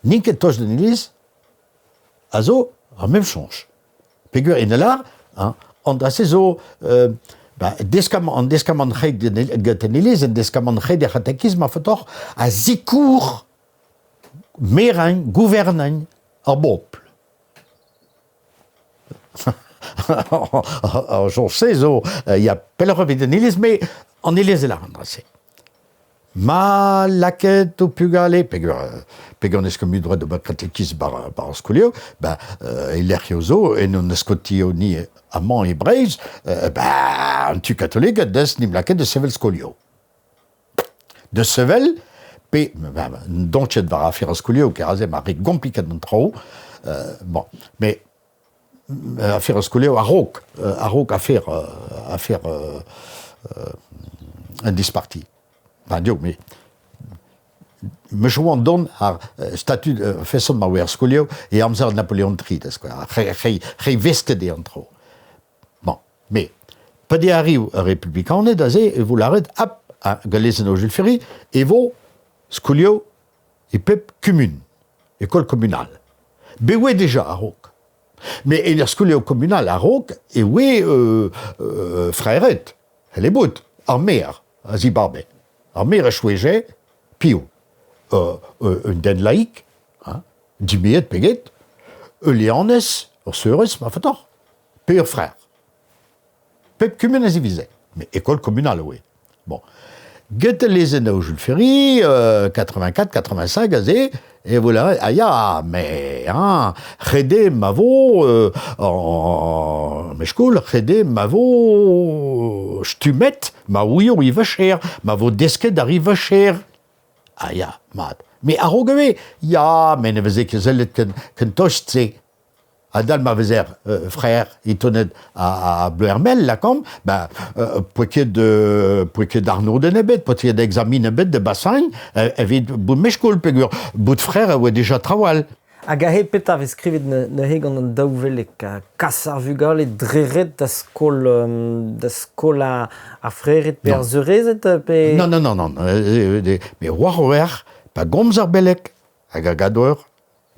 n'int ket tost d'an iliz a zo ar mem soñj. Peogwir en lâr, hein, an dra-se zo ba, deskamant, an deskamant c'hred get an iliz, an deskamant c'hred er c'hatekism a faotoc'h, a zikour merañ, gouvernañ ar bobl. Ar soñj-se zo, ya pelloc'h evit an iliz, met an iliz e lâr an dra-se. Ma lakaet ho pugale, peger peger n'eus ket mui droad d'ober katekiz bar ar skolioù, ba e lec'hioù zo, en hon eskoptioù-ni amañ e Breizh, ba an tu katolik a deus n'em lakaet da sevel skolioù. Da sevel, pe doñchet war afer ar skolioù, ker aze ma re gompliket an traoù, bon, mais afer ar skolioù a-raok, a-raok afer afer an disparti. Enfin, dio, mais me joan dont ar statud feson ma oa er skolioù e amzer Napoleon III, da skouer, re vesket eo an traoù. Bon, mais pa d'e arriv ar republikaned aze e vo lâret hap, gant lezenn Jules Ferry, e vo skolioù e pep kumun, école communale. Bet oa deja a-raok. Mais en ur skolioù komunal a-raok e oa frered, helebout, ar maer a zibabe. Ar maer a choueje piv? Un den laik, hein, dimeet pe get, ul leanez, ur seurez, ma faotoc'h, pe ur frer. Pep kumun a zivize, met école communale e oa. Bon. Get al lezennoù Jules Ferry, 84, 85 aze, e vo lâret, ah ya, mais hein, ret eo ma vo en meskol, ret eo ma vo stummet, ma ouio ivez cher, ma vo desket ar ivez cher. Ah ya, mat. Mais a-raok ivez, ya, met ne veze ket sellet ken, ken tost-se. Adal ma vezer frère itonet a Bleuermel lakaomp, ben poe ket poe ket arnodenn ebet, poe ket examen ebet de bassin evit bout meskol peogwir bout frère a oa deja trawal. Hag aze petra vez skrivet neuze gant an daou veleg? Kas ar vugale dre ret da skol da skol ar frered pe ar seurezed pe Non, non, non, non. Mais war-lerc'h, pa gomz ar beleg hag ar gador,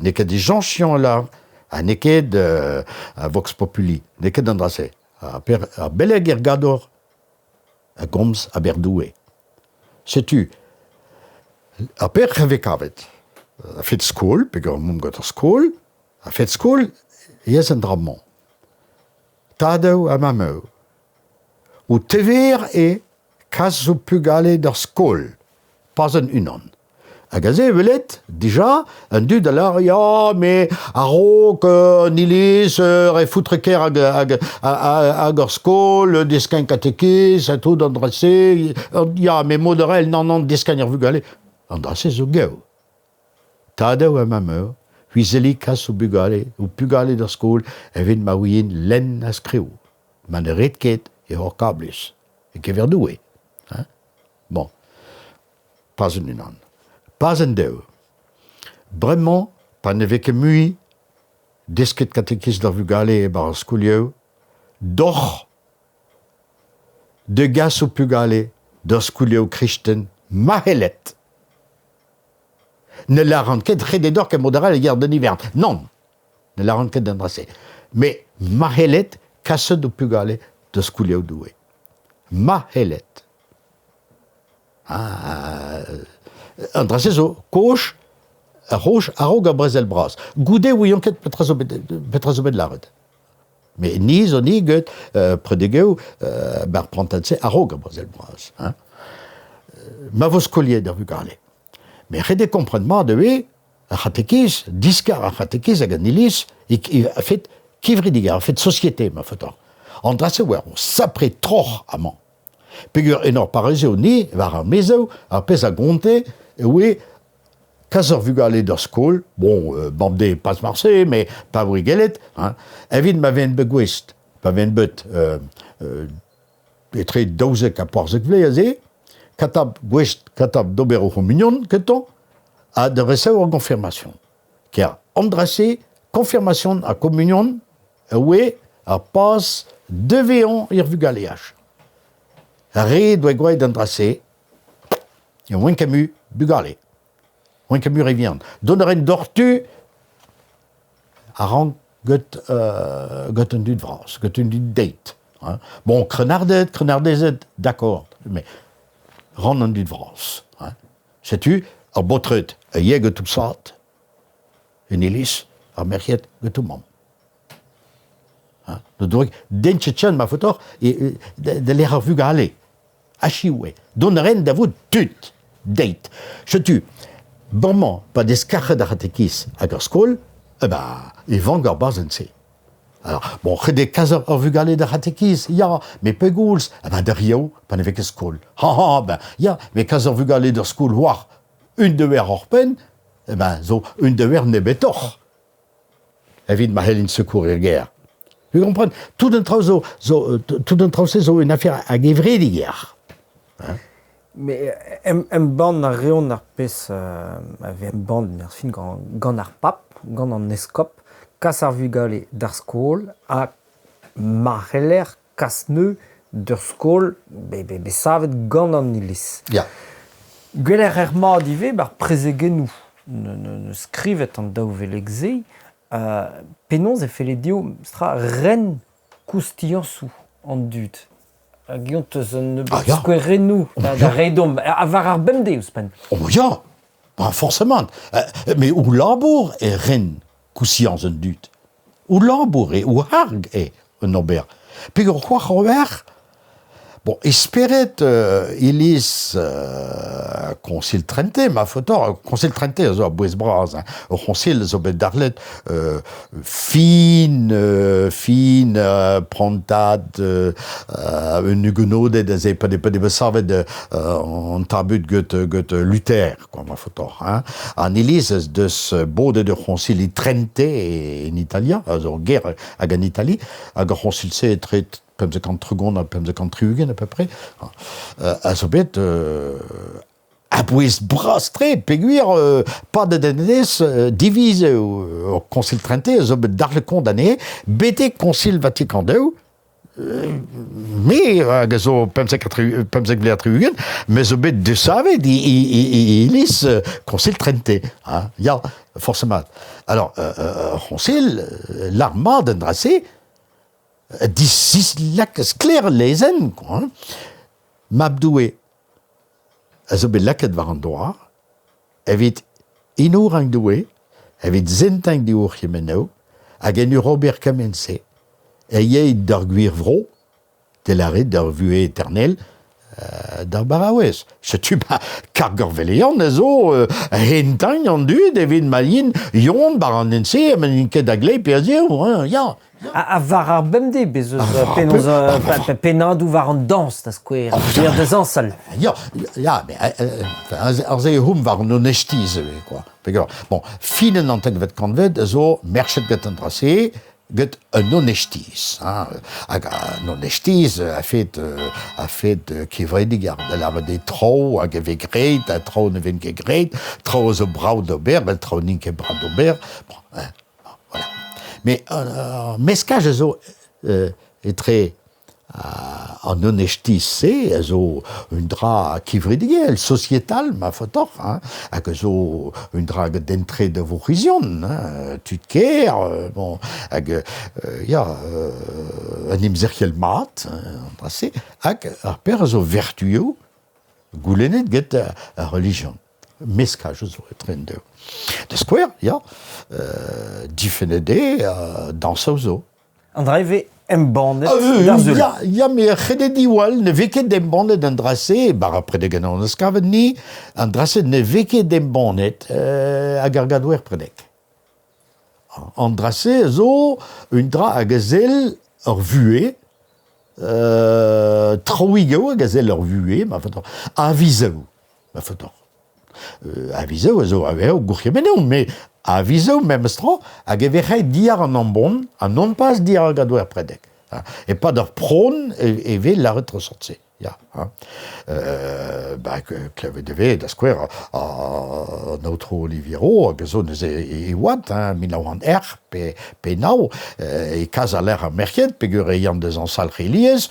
N'eo ket dijañsiañ lâr ha n'eo ket a vox populi, n'eo ket an dra-se. Ar beleg er gador a gomz a-berzh Doue. Setu ar pec'h a vez kavet. A-fet skol, peogwir emaomp gant ar skol, a-fet skol e ez an dra-mañ. Tadoù ha mammoù, o tever eo kas ho pugale d'ar skol, pas an unan. Hag aze e welet dija an dud a lâr ya met a-raok an iliz re foutre-kaer hag, hag, hag ur skol, deskiñ katekiz ha tout an dra-se, ya met mod arall nann nann deskiñ ar vugale. An dra-se zo gaou. Tadoù ha mammoù, c'hwi kas o bugale, ho pugale d'ar skol evit ma ouient lenn ha skriv. Ma ne rit ket e oc'h kablus e-keñver Doue. Hein? Bon, pas un unan, pas un daou. Bremañ, pa ne vez ket mui desket katekiz d'ar vugale e-barzh ar skolioù, doc'h degas ho pugale d'ur skolioù kristen ma c'hellet. Ne lâran ket ret eo deoc'h kemmout arall e ger d'un ivern. Nann, ne lâran ket an dra-se. Met ma c'hellet, kaset ho pugale da skolioù Doue. Ma c'hellet. Ah, an dra-se zo kozh, ar c'hozh a-raok ar brezel bras. Goude ouion ket petra zo bet, petra zo bet lâret. Met ni zo ni get predegev bar prantad-se a-raok ar brezel bras. Hein. Ma vo skoliet ar vugale. Met ret eo kompren mat ivez ar c'hatekiz, diskar ar c'hatekiz hag an iliz, a-fet kevredigezh, a-fet société ma faotoc'h. An dra-se oa ur sapre troc'h amañ. Peogwir en hor parrezioù ni, war ar maezioù, ar pezh a gonte e oe kas ar vugale d'ar skol, bon, bemdez pas marse, mais pa voe gellet, hein, evit ma vent bet gouest, pa vent bet etre 12 ha 14 vloaz aze, katab gouest katab d'ober o c'hommunion kentañ, ha da resev ar gonfirmasion. Ker an dra-se, konfirmasion ha kommunion, a oe ar paz devezañ er vugaleaj. Ar re doa gwraet an dra-se e oant ket mui bugale, oant ket mui re vihan. Dont a raent doc'htu a rank get, get an dud vras, get an dud deit. Hein. Bon, krennarded, krennardezed, d'accord, mais rann an dud vras. Hein. Setu ar baotred a ya get o zad en iliz, ar merc'hed get o mamm. Ne doa den tchetchen ma faotoc'h da lec'h ar vugale. Achiv eo. Dont a raent da vout tud. Deit. Setu, bremañ, pa dez kac'het ar c'hatekiz hag ar skol, eh ben, e vank ar bazenn-se. Alors, bon, ret eo kas ar vugale d'ar c'hatekiz, ya, met pegoulz? Eh ben, d'ar yaou, pa ne vez ket skol. Ha, ha, ben, ya, met kas ar vugale d'ar skol war un dever oc'hpenn, eh ben, zo un dever nebetoc'h. Evit ma c'hellint secour er gêr. Vous comprenez? Tout an traoù zo, zo, tout an traoù-se zo une affaire a gevredigezh. Hein? Mais embann a reont ar pezh a vez embannet er fin gant ar pab, gant an eskob, kas ar vugale d'ar skol ha ma c'heller kas neu d'ur skol bet savet gant an iliz. Ya. Gweler er mat ivez bar prezegennoù neus skrivet an daou veleg-se penaos e felle dezho tra ren koustiañsoù an dud. Hag eñ 'teus un nebeud Ah, ya. skouerennoù da, da reiñ deomp, ha war ar bemdez ouzhpenn. Oh ya, ben forcément. Mais o labour e ren kousiañs an dud. O labour eo, o c'harg eo un ober. Peogwir c'hoar ober, bon, e spered iliz Koñsil Trente, ma faotr, Koñsil Trente a zo a-bouez bras. Hein. Ur c'hoñsil zo bet darlet fin, fin prantad un huguenoded aze pa pa savet an tabut get, get Luther, quoi, ma faotr. Hein. An iliz ez deus bodet ur c'hoñsil e Trente en Italia, a zo ur gêr hag en Itali, hag ar c'hoñsil-se etre 1530 ha 1560 à peu près, a zo bet a-bouez bras-tre peogwir padet en dez diviz eo ur Koñsil Trente a zo bet dalc'het kont anezhe betek Koñsil Vatikan II me hag a zo 15 vloaz ha 60 me zo bet desavet e iliz Koñsil Trente hein, ya forcément. Alors ur c'hoñsil lâr mat an dra-se Dislak sklaer al lezenn quoi, hein. Mab Doue a zo bet lakaet war an douar evit enorañ Doue, evit sentañ d'e c'hourc'hemennoù hag en ur ober kement-se e yey d'ar gwir vro, da lâret d'ar vuhez eternel, d'ar baraouez. Setu ma karg ur velean a zo hentañ an dud evit ma int yon bar an hent-se ha ma n'int ket a-gleiz pe a-zehou, hein, ya. Ha war ar bemdez, bez eus penaos pennadoù war an dañs, da skouer, oh, da zañsal. Ya, ya, mais ar se hom war an onestiz ivez, quoi. Peogwir, bon, fin an antekvet kantved a zo merchet get an dra-se, get un onestiz. Hein. Hag an onestiz a-fet a-fet kevredig ar da lavaret eo traoù hag e vez graet ha traoù ne vez ket graet, traoù a zo brav d'ober, met traoù n'int ket brav d'ober. Bon, hein. Voilà. Mais ar meskaj a zo etre an onestiz-se a zo un dra kevredigezhel, sosietal, ma faotoc'h, hein, hag a zo un dra d'entre da vourc'hizion, hein, tud kêr, bon, hag ya, un imzerc'hel mat, an dra-se, hag ar pezh a zo vertuioù goulennet get ar relijion. Meskaj zo etre an daou. Da skouer, ya, difennet eo dañsoù zo. An dra e vez embannet d'ar sul. Ya, ya, met ret eo diwall, ne vez ket embannet an dra-se, bar ar predegenn hon eus kavet ni, an dra-se ne vez ket embannet hag ar gadouer predeg. An dra-se a zo un dra hag a sell ur vuhez, traoùigoù hag a sell ur vuhez, ma faotr, avizoù, ma faotr. Avizoù a zo a-wezhioù gourc'hemennoù, met avizoù memes tra hag e vez ret diàr an ambon ha non pas diàr ar gador predeg. E-pad ur pron e vez lâret traoù sort-se. Ya, hein. Ba, klevet e vez, da skouer, an aotrou Oliviero hag a zo neuze e oad, hein, 1900 R pe nav, e kas al lec'h ar merc'hed, peogwir e yan da zañsal re lies,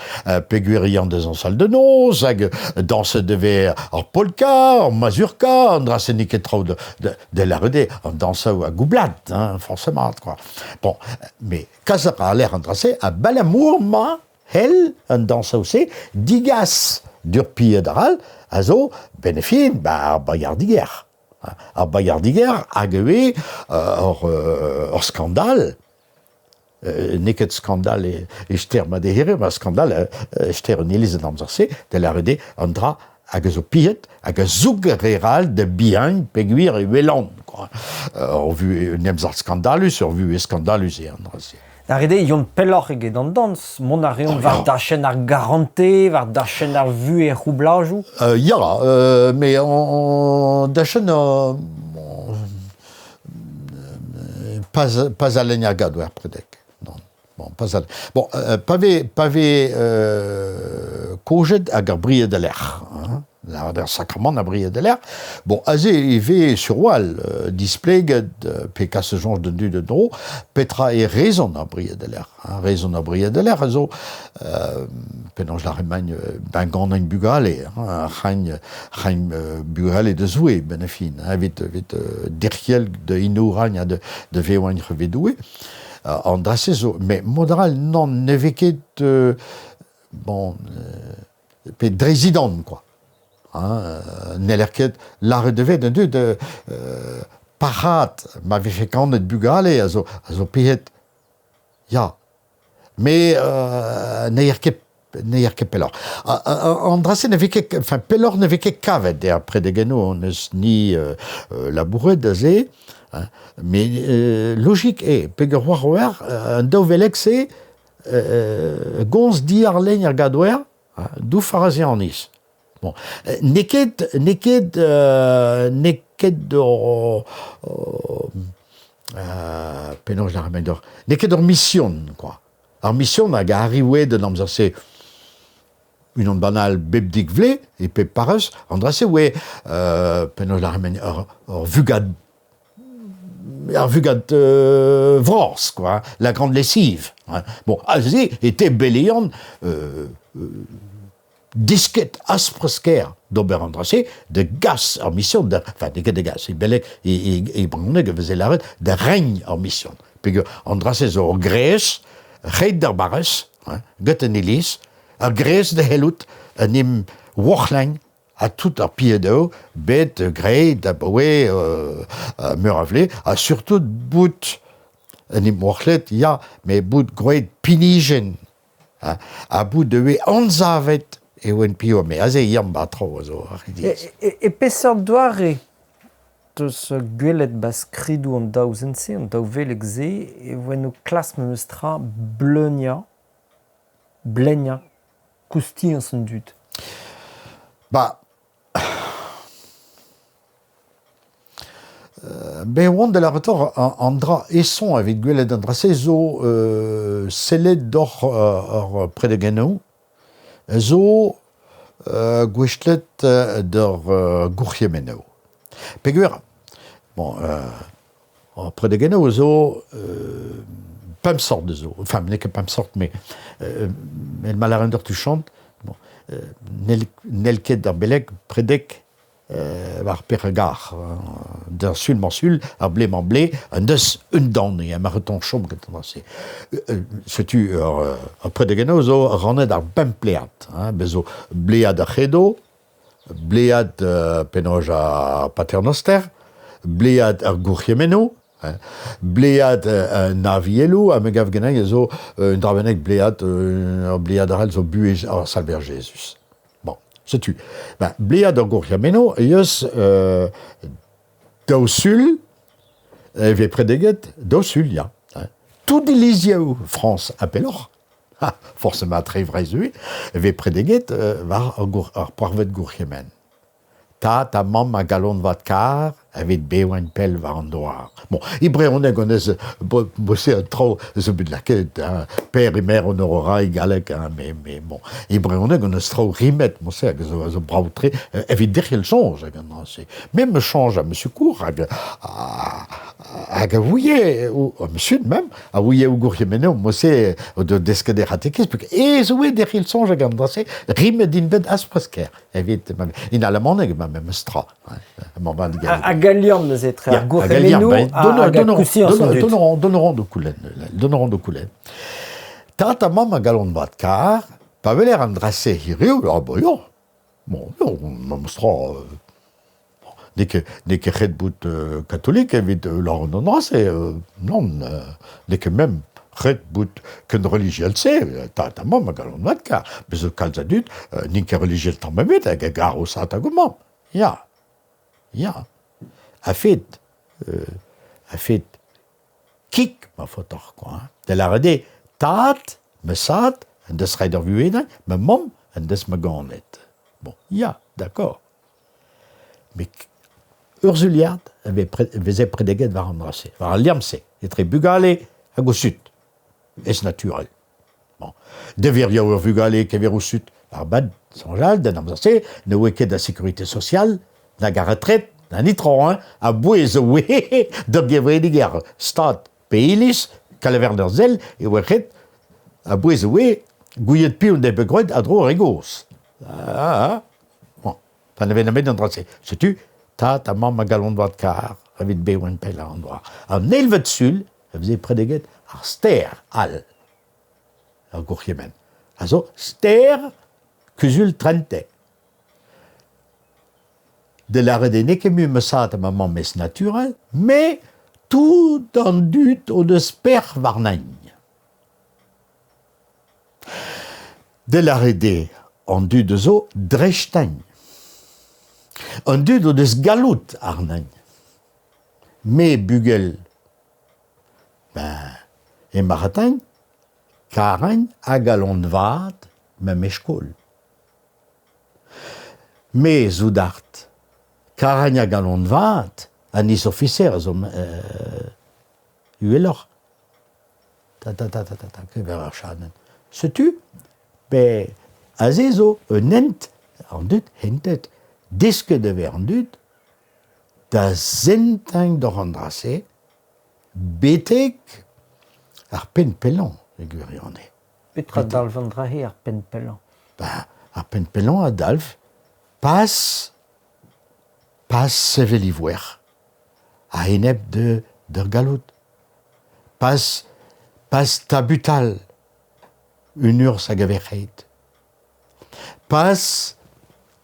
peogwir e yan da zañsal da noz, hag dañset e vez ar polka, ar mazurka, an dra-se n'eo ket traoù da lâret eo, an dañsoù a goublad, hein, forcément, quoi. Bon, mais kas a ra al lec'h an dra-se abalamour ma c'hell an dañsoù-se digas d'ur pied arall a zo benn fin ba ar bailhardiger. Ar bailhardiger hag ivez ur skandal. N'eo ket skandal e ster ma dehere, ma skandal e ster un iliz en amzer-se, da lâret eo an dra hag a zo pihet hag a zoug ar re all da bihan peogwir e welan quoi. Ur vuhez un emzalc'h skandalus, ur vuhez skandalus eo an dra-se. Ar re yont pelloc'h eget an dañs. Mont a reont war dachenn ar garantez, war dachenn ar vuhez er c'houblajoù. Ya, mais en dachenn pas a lein ar gador predek. Non. Bon, pas al... Bon, pa vez, pa vez kojet hag ar bried a-lec'h, hein, ar sakramant a bried a-lec'h, bon, aze e vez sur-wal displeget pe kas soñj d'an dud en-dro petra eo rezon ar bried a-lec'h. Hein, rezon ar bried a-lec'h a zo penaos lâret emaint ben ganin bugale, hein, c'hagn c'hagn bugale da Zoue, benn ar fin, hein, evit, evit derc'hel da inourañ ha da, da vevañ hervez Doue. An dra-se zo met mod arall nann ne vez ket bon pe drezidan quoi hein n'heller ket lâret e vez d'an dud parrat ma vefe kanet bugale a zo a zo pec'hed ya met n'eer ket n'eer ket pelloc'h. An dra-se ne vez ket enfin pelloc'h ne vez ket kavet er predegennoù hon eus ni labouret aze hein. Met logik eo peger war ober an daou veleg-se gomz diàr-lein ar gador douf farasianiz. Bon, n'eo ket n'eo ket n'eo ket ur penaos lâret deoc'h n'eo ket ur mision quoi. Ar mision hag a arrive d'an amzer-se unan banal bep dek vloaz e pep parrez, an dra-se oe penaos lâret ur, ur vugad ar vugad vras quoi, la grande lessive. Hein. Bon, aze était belean desket aspr-skaer d'ober an dra-se, da gas ar mision, da, enfin, n'eo ket da gas, e beleg, e, e, e brezhoneg e veze lâret da reiñ ar mision. Peogwir an dra-se zo ur grez, ret d'ar barrez, hein, get an iliz, ar grez da c'hellout en em worc'hleñ ha tout ar piedoù bet graet abaoe meur a vloaz, ha surtout bout en em worc'hlet, ya, met bout graet pinijenn Ha bout e anzavet e oan piv me aze yann ba traoù a zo ar E, e peseurt doare teus gwelet ba skridoù an daou zen-se, an daou veleg-se, e voent o klask memes tra bleuniañ, bleniañ koustiañs an dud? Ba Bet e oan da lâret an dra aesañ evit gwelet an dra-se zo sellet doc'h ar predegennoù zo gouestlet d'ur gourc'hemennoù. Peogwir bon ar predegennoù zo pemp sort zo, enfin n'eo ket pemp sort met ma lâran deoc'h tuchant bon n'hell ket ar beleg predeg war Peregar, d'ar sul-mañ-sul, ar blez-mañ-blez, en deus un dan eo ma reton chom gant an dra-se. Setu ur, ur predegennoù zo rannet ar pemp blead. Hein, bez zo blead ar c'hredo, blead penaos ar paternoster, blead ar gourc'hemennoù, hein, blead an avieloù, ha me gav ganin zo un dra bennak blead, ur blead arall zo buhez ar Salver Jezuz. Bon, setu. Ben, blead ur gourc'hemennoù eus daou sul e vez predeget daou sul, ya. Tout ilizioù Frañs ha pelloc'h, ha forcément tre Vreizh ivez, e vez predeget war ar poarvet gourc'hemenn. Tad ha mamm a galon vat kar evit bevañ pell war an douar. Bon, e brezhoneg hon eus boset an traoù zo bet lakaet, hein, père et mère on aura e galleg, hein, mais, mais bon, e brezhoneg hon eus traoù rimet, mod-se, hag zo, zo brav-tre, evit derc'hel soñj hag an dra-se. Me me soñj a Monsieur Cour hag, hag a ouie, monsieur même, a ouie o gourc'hemennoù, mod-se, o deus desket er c'hatekiz, aes oe derc'hel soñj hag an dra-se, rimet int bet aspres-kaer, evit, in alamaneg emañ memes tra. Hag al liamm neuze etre ar gourc'hemennoù hag ar koustiañs an dud. Dont d'ho koulenn, dont d'ho koulenn. Tad ha mamm a galon vat kar, pa weler an dra-se hiriv, ah bah ya, bon, ya, memes tra, n'eo ket, n'eo ket ret bout katolik evit lâret an dra-se, nann, n'eo ket mem. Ret bout ken relijiel-se, tad ha mamm a galon vat kar bez zo kalz a dud n'int ket relijiel tamm ebet hag a gar o zad hag o mamm. Ya, ya. A-fet, a-fet kig ma faotoc'h kwa hein. Da lâret eo tad, ma zad en deus ret ar vuhez din, ma mamm en deus ma ganet. Bon, ya, d'accord. Met ur suliad a veze predeget war an dra-se, war al liamm-se etre bugale hag o zud, ez-naturel. Bon. Deveriañ ur vugale e-keñver o zud. Arabat soñjal d'an amzer-se ne oa ket a sécurité sociale nag a retret na netra hein, a-bouez e oa d'ur gevredigezh ar Stad pe iliz, kalever d'ur sell e oa ret a-bouez e oa gouiet piv en defe graet a-dro ar re gozh. Ah, Bon, pa ne vez nemet an dra-se. Setu tad ha mamm a galon vat kar evit bevañ pellañ an dra. An eilvet sul e veze predeget ar stêr all, ar gourc'hemenn, a zo stêr kuzul Trente. Da lâret eo n'eo ket mui ma zad ha ma mamm ez naturel, met tout an dud o deus pec'h warnañ. Da lâret eo an dud a zo dreist-eñ. An dud o deus galloud àrnañ. Me bugel, ben e marc'hatañ, karañ a galon vat ma meskol. Me soudard, karañ a galon vat an is-ofiser a zo uheloc'h. Ta ta ta ta ta ta kemer ar chadenn. Setu, pe aze zo un hent an dud hentet, desket e vez an dud da sentañ doc'h an dra-se betek ar penn pellañ e gwirionez. Petra dalv an dra-se ar penn pellañ? Ba, ar penn pellañ a dalv pas pas sevel e voer a-enep d'ur galloud. Pas, pas tabutal un urzh hag a vez ret. Pas,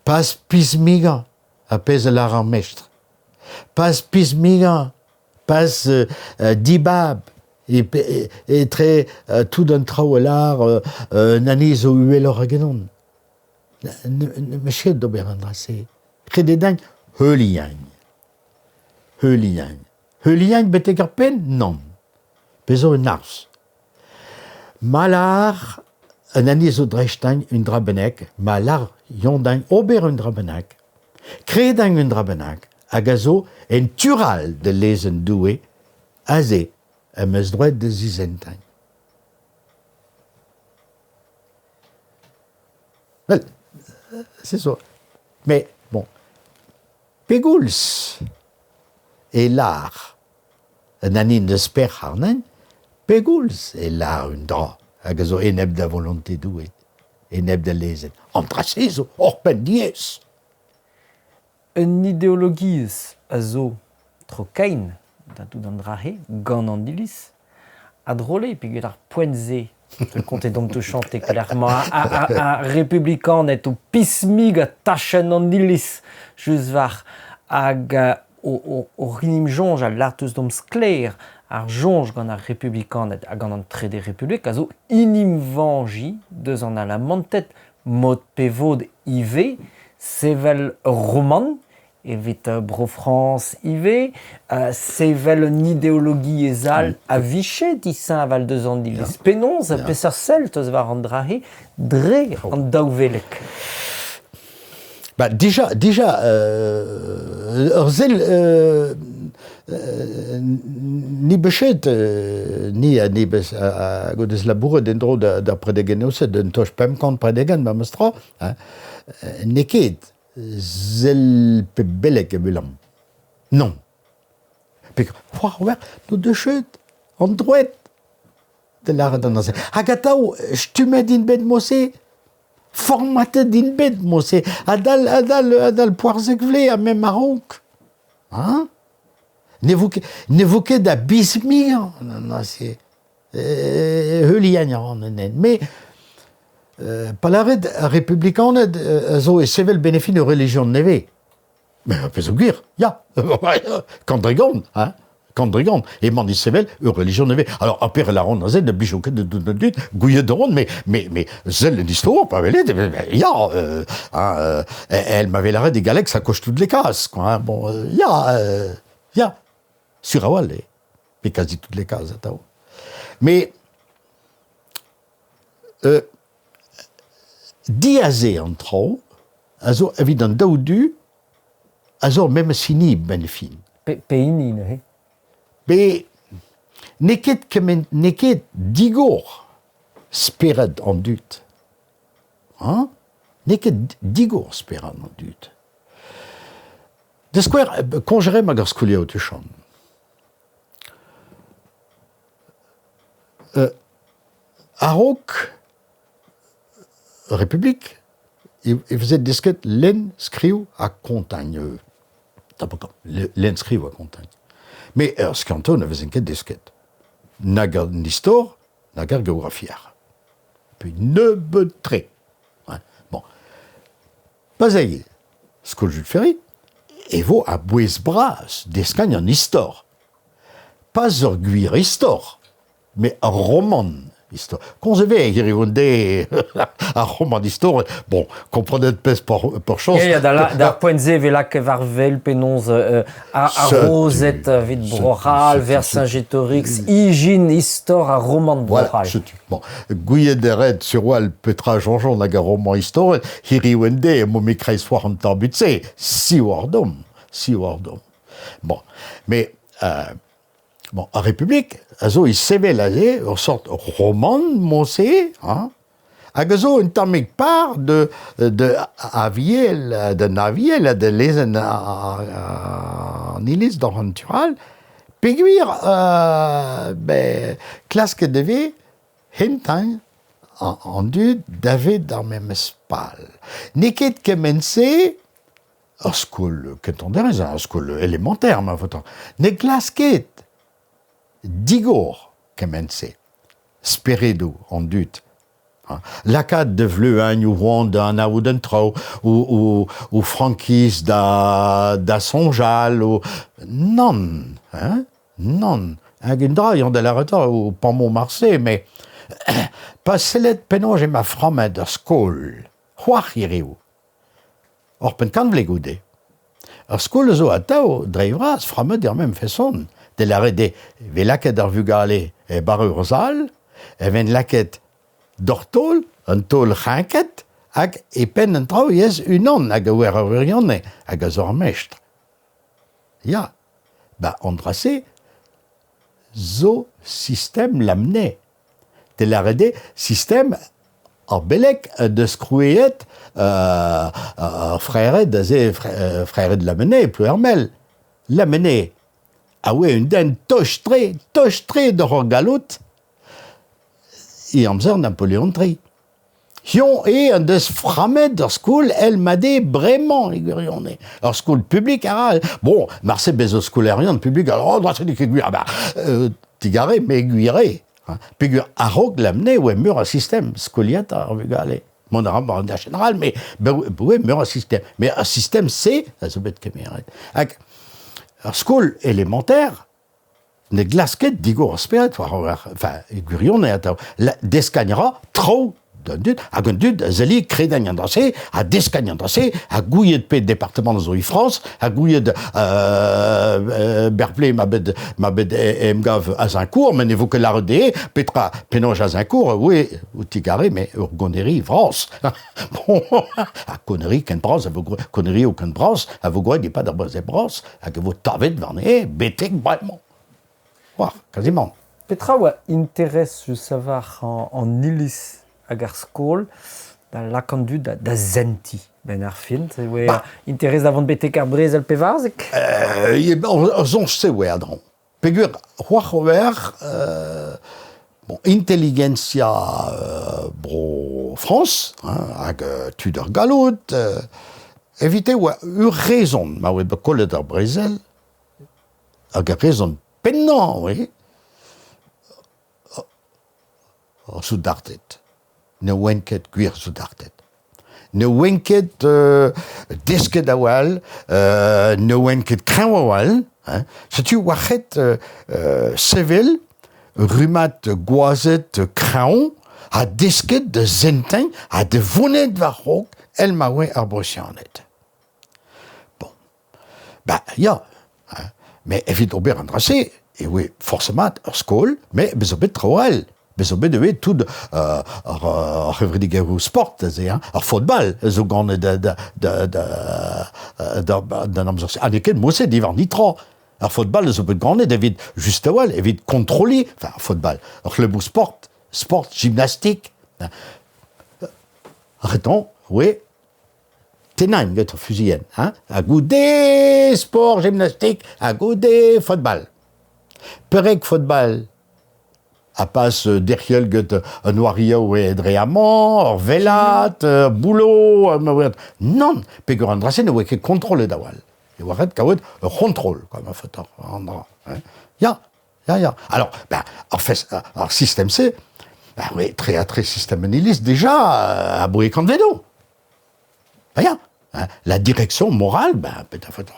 pas pismigañ ar pezh a lâr ar mestr. Pas pismigañ, pas dibab etre tout an traoù a lâr un anez zo uheloc'h egeton. N'eus ket d'ober an dra-se. Ret eo din heuliañ. Heuliañ. Heuliañ betek ar penn? Nann. Pezh zo un arz. Ma lâr un hini zo dreist-eñ un dra bennak, ma lâr Yondañ ober un dra bennak, kredañ un dra bennak, hag a zo en tu all da lezenn Doue, aze em eus droed da zisentañ. Well, c'est ça. Mais bon, Pegoulz e lâr un hini n'eus pec'h àrnañ, pegoulz e lâr un dra hag a zo enep da volonte Doue, enep da lezenn. An dra-se zo oc'hpenn diaes. Un ideologiezh a zo tro-kein da tout an dra-se gant an iliz a drole peogwir ar poent-se kontet omp touchante pelec'h emañ ar republikaned o pismigañ tachenn an iliz just war hag o rinimp soñj al lâr-teus deomp sklaer ar soñj gant ar republikaned ha gant an Trede Republik a zo inimvañjiñ deus an Alamanted mod pe vod ivez sevel ur romant evit Bro-Frañs ivez, sevel un ideologiezh all a vije disheñvel deus an iliz. Penaos, peseurt sell 'teus war an dra-se dre an daou veleg? Bah, déjà, déjà ur sell ni bechet ni a ni bez hag o deus labouret en-dro d'ar predegennoù-se d'un toch 500 predegenn memes tra hein, n'eo ket Sell pe beleg e welan. Nann. Peogwir n'o deus ket an droed da lâret an dra-se. Hag atav stummet int bet mod-se, formatet int bet mod-se, adal adal adal poarzek vloaz ha mem a-raok. Hein? Ne vo ket ne vo ket da bismigañ an dra-se. Heuliañ a ran an hent. Mais pa lâret ar republikaned a zo e sevel benefin ur relijion nevez. Mais pezh zo gwir, ya, kant dre gant, hein, Kandregant, emañ sevel ur relijion nevez. Alors, ar pere lâran aze ne blijo ket d'an dud, gouiet a ran, mais, mais, mais sell en istor, pa welet, ya, hein, elle m'avait lâret des galleg, ça coche toutes les cases, quoi, hein, bon, ya, ya, sur a-walc'h eo, pe quasi toutes les cases atav. Mais diaze an traoù a zo evit an daou du a zo memes hini 'benn fin. Pehini neuze? Pe n'eo ket kement n'eo ket digor spered an dud. Hañ? N'eo ket digor spered an dud. Da skouer, koñjeremp hag ar skoliaoù tuchant. A-raok Republik e veze desket lenn, skriv ha kontañ. Lenn, skriv ha kontañ. Met er skiantoù ne vezent ket desket. Nag an istor, nag ar geografiezh. Pe nebeut-tre. Bon. Pa 'z eo skol Jules Ferry e vo a-bouez-bras deskañ an istor. Pas ur gwir istor, met ur romant istor. Komz e vez hiriv an deiz ar romant istorel. Bon, komprenet pezh peurchañs. Ya, ya, d'ar poent-se e vez lakaet war wel penaos ar rozed evit Bro-C'hall, Vercingétorix, ijin istor ar romant Bro-C'hall. Voilà, setu. Bon, gouiet e ret sur-walc'h petra soñjont hag ar roman istorel, hiriv en deiz emaomp e-kreiz foar an tabut-se, siwazh deomp, siwazh deomp. Bon, mais euh, bon, ar Republik a zo e sevel aze ur sort romant mod-se, hein, hag a zo un tammig par de, de Aviel, d'un Aviel ha de lezenn an iliz d'an tu all, peogwir euh, ben, klasket e vez hentañ an dud davet ar memes pal. N'eo ket kement-se ur skol kentañ derez, ur skol élémentaire ma faotañ. Ne glask ket digor kement-se speredoù an dud. Lakaat da vleuagn o c'hoant da anaout an traoù, o frankiz da soñjal, o... Nann, hein, nann. Hag un dra eo da lâret o pammoù marse, met pa sellet penaos emañ frammet ar skol, c'hoar hiriv. Oc'hpenn kant vloaz goude. Ar skol a zo atav, dre vras, frammet er mem feson. Da lâret eo e vez lakaet ar vugale e-barzh ur sal, e vent lakaet doc'h taol, un taol reñket, hag e penn an traoù ivez unan hag a oar ar wirionez hag a zo ar mestr. Ya, ba an dra-se zo sistem Lamennais. Da lâret eo sistem ar beleg deus krouet ar frered aze, frered Lamennais, Ploermel. Lamennais a oa un den tost-tre, tost-tre d'hor galloud e amzer Napoleon III. Hiziv eo en deus frammet ur skol èl ma eo bremañ e gwirionez. Ur skol publik a ra. Bon, marse bez zo skolaerion publik, alors oh, dra-se n'eo ket gwir. Bah, digarez, met gwir eo. Peogwir a-raok Lamennais e oa meur a sistem skoliata ar vugale. Mont a ra war an dachenn all, met oa meur a sistem. Mais ar sistem-se a zo bet kemeret. Hag ar skol élémentaire, Ne glask ket digor ar spered war enfin, e gwirionez atav. Deskañ a ra traoù d'an dud, hag an dud a zeli kredañ an dra-se, ha deskañ an dra-se, ha gouiet pet departamant a zo e Frañs, ha gouiet euh, berple ma bet, ma bet emgav Azincourt, met ne vo ket lâret dezhe petra penaos Azincourt, oui, o tigare, mais ur goneri vras. bon, ha koneri ken bras a vo koneri o ken bras a vo gwraet e-pad ar brezel bras. Hag e vo tavet warne betek bremañ. War, quasiment. Petra oa interesus a-walc'h an iliz hag ar skol da lakaat an dud da, da sentiñ benn ar fin? E oa ba, interes da vont betek ar brezel 14? Ur soñj-se oa a-dreñv. Peogwir c'hoar ober bon, intelligentsia Bro-Frañs hein, hag tud ar galloud, evite oa ur rezon ma oa bet kollet ar brezel, hag ar rezon pennañ oe ar soudarded. Ne oant ket gwir soudarded. Ne oant ket desket a-walc'h, ne oant ket kreñv a-walc'h, Hein. Setu war c'hed sevel rummad gwazed kreñv ha desket da sentiñ ha da vonet war-raok èl ma oa ar Brusianed. Bon, ben ya, hein, met evit ober an dra-se e oa forzh mat ur skol, met bez zo bet traoù all. Bez zo bet ivez tout ar c'hevredigezhioù sport aze, hein, ar football zo ganet d'an amzer-se. Ha n'eo ket mod-se diwar netra. Ar football a zo bet ganet evit just a-walc'h, evit kontrolliñ, enfin ar football, ar c'hluboù sport, sport, gymnastique. Arrêtons, oui, tennañ get ur fuzuilhenn, hein, ha goude sport gymnastique, ha goude football. Perek football Ha pas derc'hel get un oarioù dre amañ, ur velad, ur boulot, nann, peogwir an dra-se ne oa ket kontrollet a-walc'h. E oa ret kaout ur c'hontrol, quoi, ma faot an dra. Ya, ya, ya. Alors, ben, ar, fes, ar sistem-se, ben, oui, tre ha tre sistem an iliz, déjà, aboe kantvedoù. Ben ya, hein, la direction morale, ben, petra faot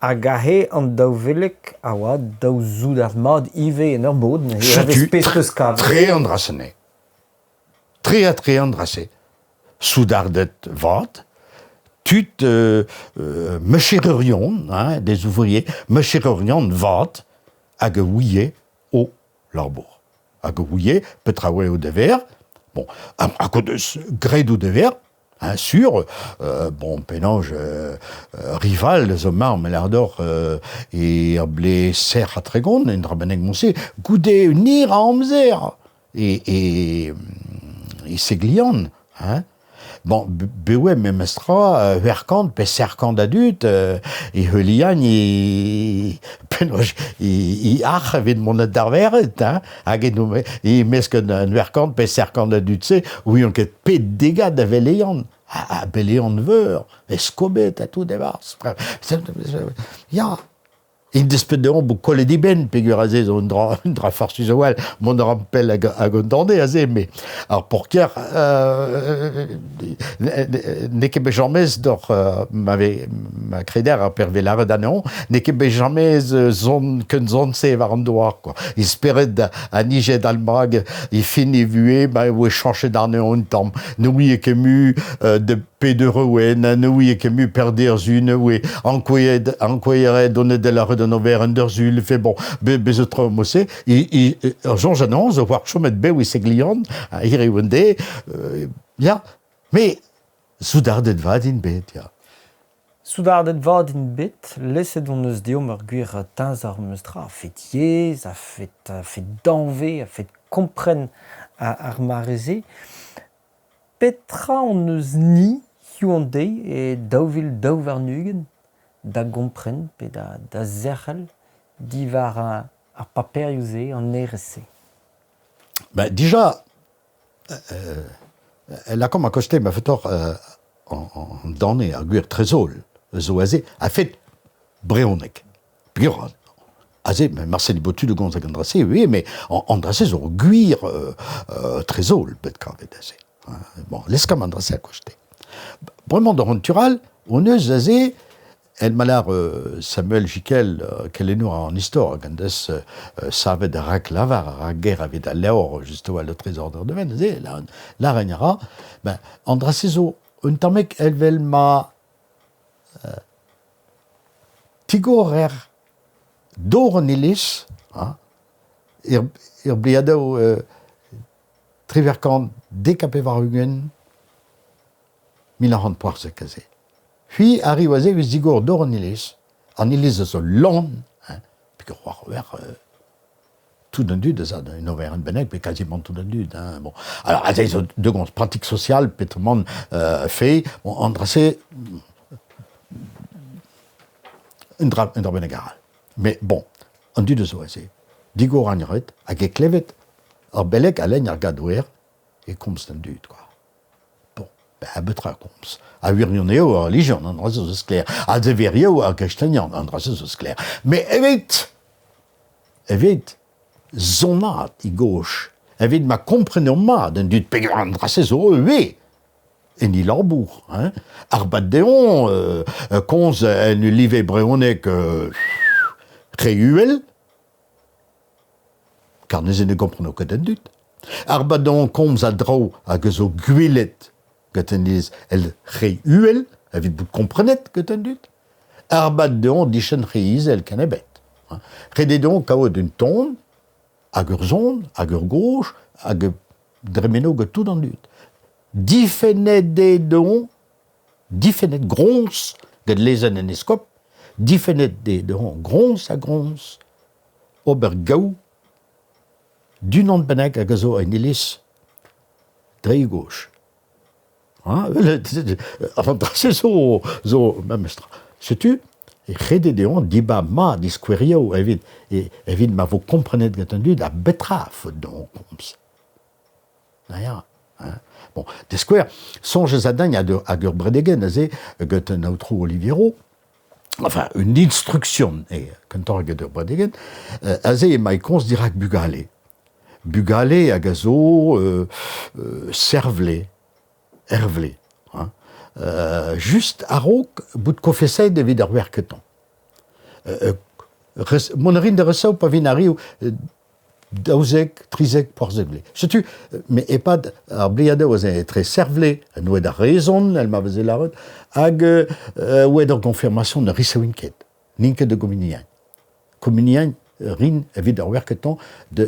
Hag aze an daou veleg a oa daou soudard mat ivez en ur bod, hervez pezh 'peus kavet. Tre an dra-se Tre ha tre an dra-se. Soudarded vat, tud mecherourion, hein, des ouvriers, mecherourion vat, hag a ouie o labour. Hag a ouie petra oa o dever. Bon, hag o deus graet o dever, Hein, sur, bon, penaos rival zo marv me lâr deoc'h e ur blez serr ha 30, un dra bennak mod-se, goude un hir a amzer e, e, e Seglian, hein. Bon, bet memes tra, c'hwec'h pe serkant a dud e heuliañ e penaos e arc'h evit mont d'ar vered, hein. Hag e-mesk un c'hwec'h pe serkant a dud-se, ouiont ket pet degad a veleion, ha beleion veur, eskobed ha tout e-barzh. Ya, en desped dezhañ bout kollet e benn peogwir aze zo un dra, un dra farsus a-walc'h, mont a ran pell hag, hag un dande aze, mais ar porker n'eo ket bet james doc'h ma, ma kreder ar per lâret anezhañ, n'eo ket bet james son ken son-se war an douar quoi. E spered a nije d'al mag e fin e vuhez, ba e voe chañchet anezhañ un tamm. Ne ouie ket mui de pet eur oe, ne ouie ket mui perder zu, ne oe ankouaet, ankouaet donet da lâret an oberenn d'ur sul, fait bon, bez zo traoù mod-se. Ur soñj anezhañ zo war chomet bev e Seglian, hiriv an deiz, ya, mais soudarded vat int bet, ya. Soudarded vat int bet, leset hon eus deomp ur gwir teñzor memes tra, a-fet yezh, a-fet a-fet danvez, a-fet kompren ar mare-se. Petra hon eus-ni hiziv an deiz e 2022 da gompren pe da da zerc'hel diwar ar paperioù-se, an hêrezh-se? Ben, dija, lakaomp a-kostez ma faotoc'h an dane, ar gwir trezol zo aze, a-fet brezhoneg. Peogwir aze, marse ne vo tu da gomz ag an dra-se, oui, mais an dra-se zo ur gwir trezol bet kavet aze. Bon, leskamp an dra-se a-kostez. Bremañ d'an tu all, hon eus aze El ma lâr Samuel Jikel, kelennour an istor, hag en deus savet ar raklavar ar rakger evit al levr just a-walc'h Le Trésor d'Erdeven, se, lâret a ra, ben, an dra-se zo un tammig evel ma tigorer dor an iliz, hein, er bleadoù 98 1994 aze. C'hwi arriv aze evit zigor dor an iliz. An iliz a zo lan, hein, peogwir war tout an dud a za un oberenn bennak, pe quasiment tout an dud. Hein, bon. Alors, aze zo deux gomz pratique sociale, petrement fait, bon, an dra-se, un dra, un dra bennak arall. Mais bon, an dud a zo aze. Digor an ret, hag e klevet ar beleg a lenn ar gadouer e komz d'an dud, quoi. Bon, ben petra komz? A wirion eo ar relijion, an dra-se zo sklaer. Ha dever eo ar gristenion, an dra-se zo sklaer. Met evit, evit zonaat e gauche, evit ma komprenomp mat an dud peogwir an dra-se zo ivez. En e labour, hein. Ar bad dezhañ komz en ul live brezhoneg re uhel, kar neuze ne gompreno ket an dud. Ar bad dezhañ komz a draoù hag a zo gwelet gant an yezh el re uhel evit bout komprenet gant an dud. Ar bad dezhañ dichenn re izel ken ebet. Ret eo dezhañ kaout un ton hag ur son hag ur gaoj hag dremeno gant tout an dud. Difennet eo dezhañ, difennet groñs gant lezenn an eskob, difennet eo dezhañ groñs ha groñs ober gaou d'unan bennak hag a zo en iliz dre e gaoj. An dra-se zo, zo memes tra. Setu, ret eo dezhañ dibab mat e skouerioù evit, evit ma vo komprenet gant an dud a betra a faot dezhañ komz. Ya, hein. Bon, da skouer, soñj a din hag ur bredegenn aze gant an aotrou Oliviero, enfin, une instruction eo, kentoc'h eget ur bredegenn, aze emañ e komz dirak bugale. Bugale hag a zo servle, hervle, hein. Just a-raok bout kofesaet evit ar wech kentañ. Mont a rin da resev pa vin arriv 12, 13, 14 vloaz. Setu, met e-pad ar bleadoù aze etre Servle, en oa d'ar rezon, el ma veze lâret, hag oa d'ar gonfirmasion ne resevin ket. N'int ket da gommuniañ. Kommuniañ rin evit ar wech kentañ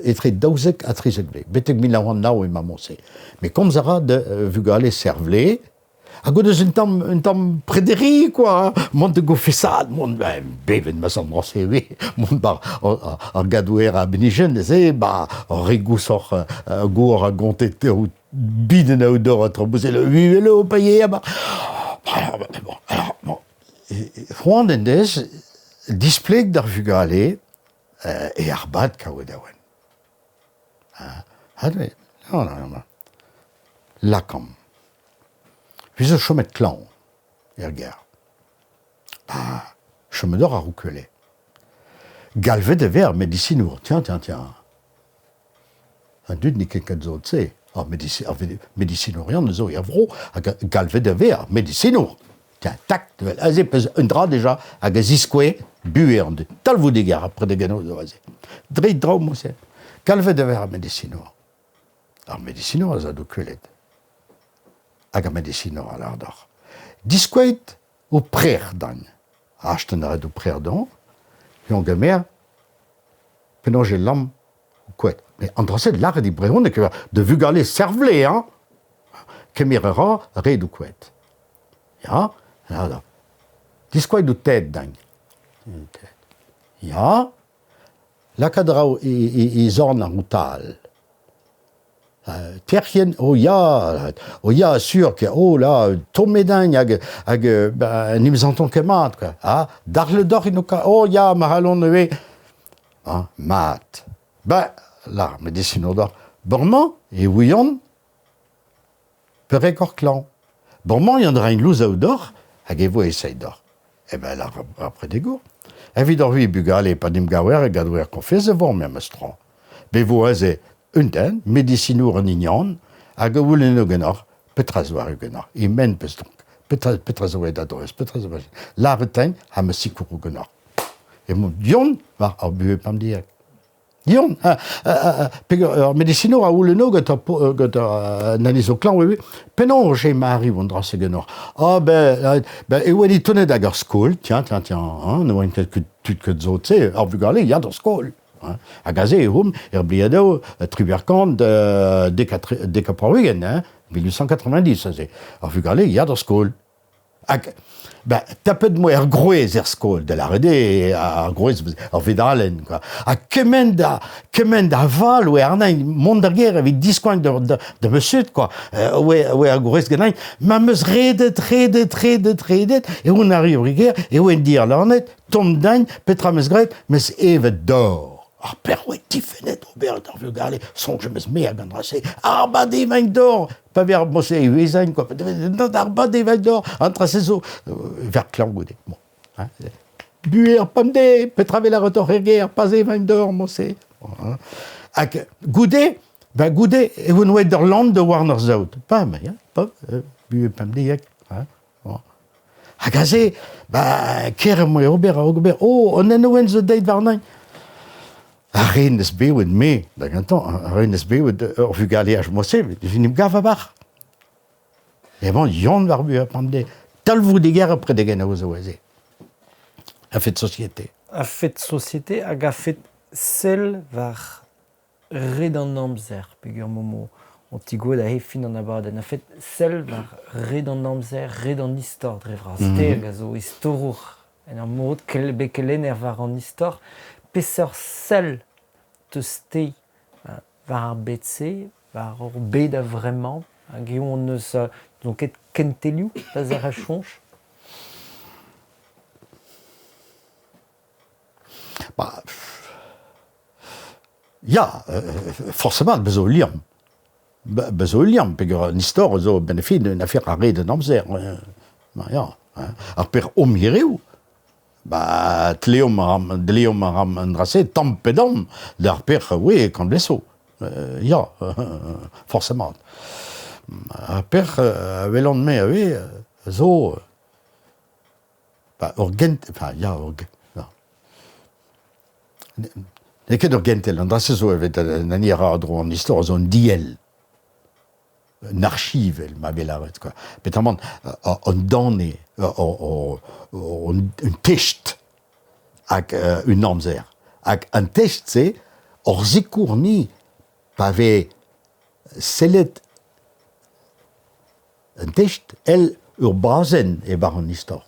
etre 12 ha 13 vloaz. Betek 1909 emañ mod-se. Met komz a ra da vugale Servle, Hag o deus un tamm, un tamm prederi, quoi. Mont da gofesaat, mont, ben, bevet ma zan brañse ivez, mont bar ar gadouer a binijenn neuze, ba ar re gousoc'h gour a gonte biden a odor a traoù le o paye ba. Bon, alors, bon, c'hoant en dez displeg d'ar vugale e ar bad kaout a oen. Non, non, non. Lakaomp. Vi zo chomet klañv er gêr. Ah, chomet oc'h ar ukulele. Galvet e vez ar medisinour. Tiens, tiens, tiens. An dud n'eo ket ken sot-se. Ar medisinourion a zo er vro hag galvet e vez ar medisinour. Tiens, tak, aze peus un dra deja hag a ziskouez buhez an dud. Talvoudegezh ar predegennoù zo aze. Dre draoù mod-se. Galvet e vez ar medisinour. Ar medisinour a za d'ho kwelet. Hag ar medisinour a lâr deoc'h. Diskoueit ho prec'h din. Astenn a ret ho prec'h dezhañ, eñ gemer penaos e lamm ho koad. Met an dra-se lâret e brezhoneg eo da vugale servle, hañ! Kemer a ra ret ho koad. Ya, ya, diskoueit ho ted din. Ya, Lakaat a ra e zorn àr ho tal. Terc'hien, oh ya, oh ya, sur, oh là, tommet din hag, hag ben, n'em santon ket mat, quoi. Ah, darle deoc'h int oh ya, ma c'hallon ivez. Ah, mat. Ben, là, medisinour deoc'h, bremañ e ouian Perak oc'h klañv? Bremañ yann raint louzaou deoc'h hag e vo esaet deoc'h. Eh ben, ar predegour. Evit hor bugale pa n'em gaver e gadouer konfez e vo memes tra. Be vo aze un den, medisinour an hinian, hag a c'houlenno ganeoc'h petra zo arru ganeoc'h, e-men peus donc, petra, petra zo aet a-dreuz, petra zo Lâret eñ ha ma sikouro ganeoc'h. Emañ Yann war ar buhez pemdeziek. Dion, peger ur medisinour a c'houlenno gant ur gant un ani zo klañv ivez, penaos emañ arriv an dra-se ganeoc'h? Ah ben, ben e oa tonet hag ar skol, tiens, tiens, tiens, hein, ne oa ket tud ket zo, tu sais, ar vugale ya d'ar skol. Hein. Hag aze e oump er bliadoù triwec'h dek ha pevar-ugent, hein, 1890 aze. Ar vugale ya d'ar skol. Hag ben, tapet 'moa er groez er skol, da lâret eo ar groez, ar vedalenn kwa. Ha kement a, kement a val oe àrnañ mont d'ar gêr evit diskoagn da, da ma zud kwa. Oe, oe ar groez ganin, ma 'm eus redet, redet, redet, redet, e oan arri er gêr, e oan diarlanet, tomm din, petra 'm eus graet, 'm eus evet dor. Ar pec'h oe difennet ober d'ar vugale, soñj 'm eus me hag an dra-se, arabat evañ dor, Pa vez ar mod-se e vezañ quoi. Ar bad evel dor, an dra-se zo ver klañv goude. Bon. Hein. Buhez ar pemdez, petra 'vez lâret oc'h er gêr, pas evañ dor mod-se. Bon, hein. Hag goude, Ben goude e oan oet d'ur land da warn ar saout. Pas, mais, hein, pas, buhez pemdeek. Hein, bon. Hag aze, ba, ker em boa ober, ober, oh, an enoenn zo deuet warnañ. Ar re n'eus bevet me, da gentañ, ar re n'eus bevet ur vugaleaj mod-se, en em gav a-barh. Emañ Yann war buhez pemdez. Talvoudeger ar predegennoù zo aze. A-fet société. A-fet société hag a-fet sell war red an amzer peogwir m'omp o tigouezhet aze fin an abadenn. A-fet sell war red an amzer, red an istor dre vras. Te hag a zo istorour en ur mod, bet kelenner war an istor. Peseurt sell 'teus-te war ar bed-se, war hor bed a-vremañ? Hag eo hon eus n'on ket kentelioù da zerc'hel soñj? Ba, ya, forcément, bez zo ul liamm. Bez zo ul liamm, peogwir an istor zo a-benn ar fin un afer a red an amzer. Ma ya, ar pec'h omp hiriv, ba tleomp a ran, dleomp a ran an dra-se tamm pe damm d'ar pec'h oe kantvezo. Ya, forcément. Ar pec'h a welan-me ivez zo Ba ur gent... Enfin, ya, ur ya. N'eo ket ur gentel, an dra-se zo evet an hini a ra dro an istor a zo un diell. Un archiv, evel ma vez lavaret, quoi. Peotramant, an dane, un test hag un amzer. Hag an test-se, hor sikour-ni pa vez sellet Un test èl ur bazenn e-barzh an istor.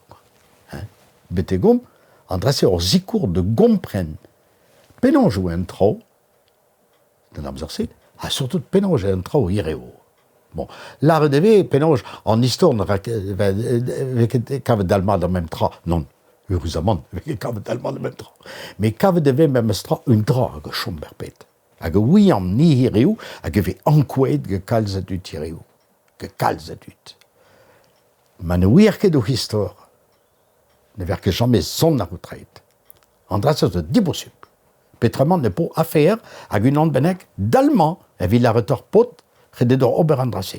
Betek omp, an dra-se hor sikour da gompren penaos e oa an traoù d'an amzer-se ha surtout penaos eo an traoù hiriv. Bon, lâret e vez penaos an istor ne ra ket vez ket kavet dalc'hmat ar mem tra. Nann, eüruzamant ne vez ket kavet dalc'hmat ar mem tra. Met kavet e vez memes tra un dra hag a chom bepred. Hag a ouiamp-ni hiriv hag e vez ankouaet gant kalz a dud hiriv. Gant kalz a dud. Ma ne ouier ket hoc'h istor, ne ver ket james sonn ar ho treid. An dra-se zo dibosupl. Peotramant ne po afer hag unan bennak dal-mañ evit lâret ur paotr ret eo deoc'h ober an dra-se.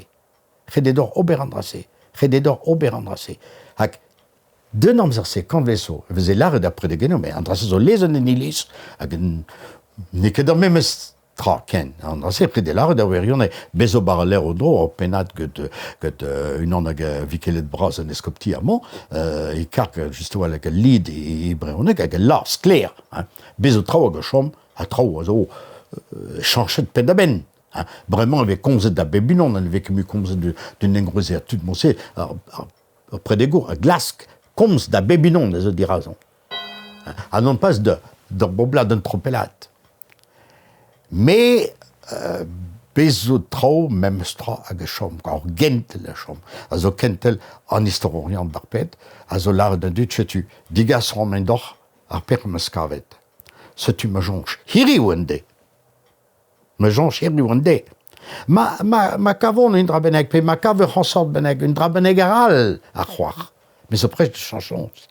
Ret eo deoc'h ober an dra-se. Ret eo deoc'h ober an dra-se. Hag D'un amzer-se, kantved zo, e veze lâret ar predegennoù, met an dra-se zo lezenn en iliz, hag n'eo ket ar memes tra ken. An dra-se, pred eo lâret ar wirionez, bez zo war al lec'h o-dro ur pennad get, get unan hag vikeled bras en eskopti amañ, e karg just a-walc'h al lid e brezhoneg hag al lâr sklaer. Hein. Bez zo traoù hag a chom, ha traoù a zo chañchet penn-da-benn. Bremañ e vez komzet da bep unan, ne vez ket mui komzet d'un engroezer tud mod-se. Ur predegour a glask komz da bep unan a zo dirazañ. Ha non pas d'ur boblad un tropellad. Me bez zo traoù memes tra hag a chom, ur gentel a chom, a zo kentel an istorourion d'ar ped, a zo lâret d'an dud, setu, degas 'ran deoc'h ar pezh am eus kavet. Setu ma soñj hiriv un deiz. Ma soñj hiriv an deiz. Ma, ma, ma kavont un dra bennak, pe ma kav ur c'hañsort bennak, un dra bennak arall a c'hoar. Me zo prest da chañch soñj.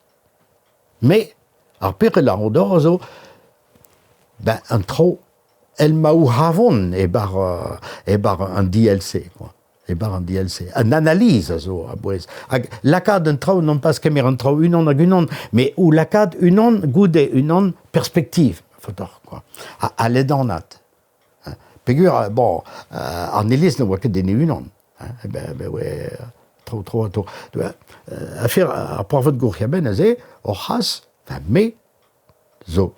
Me, ar pec'hed a ro deoc'h a zo ben, an traoù èl ma o c'havont e-bar, e-bar an DLC, quoi. E-bar an DLC. An analyse a zo a-bouez. Hag lakaat an traoù, non pas kemer an traoù unan hag unan, mais o lakaat unan goude unan perspektiv, faotoc'h, quoi. Ha, ha ledanat. Peogwir, bon, an iliz ne oa ket den e-unan. Hein, ben, ben oe tro, tro, tro. Afer ar poarvet gourc'hemenn aze, hor c'has, enfin, me, zo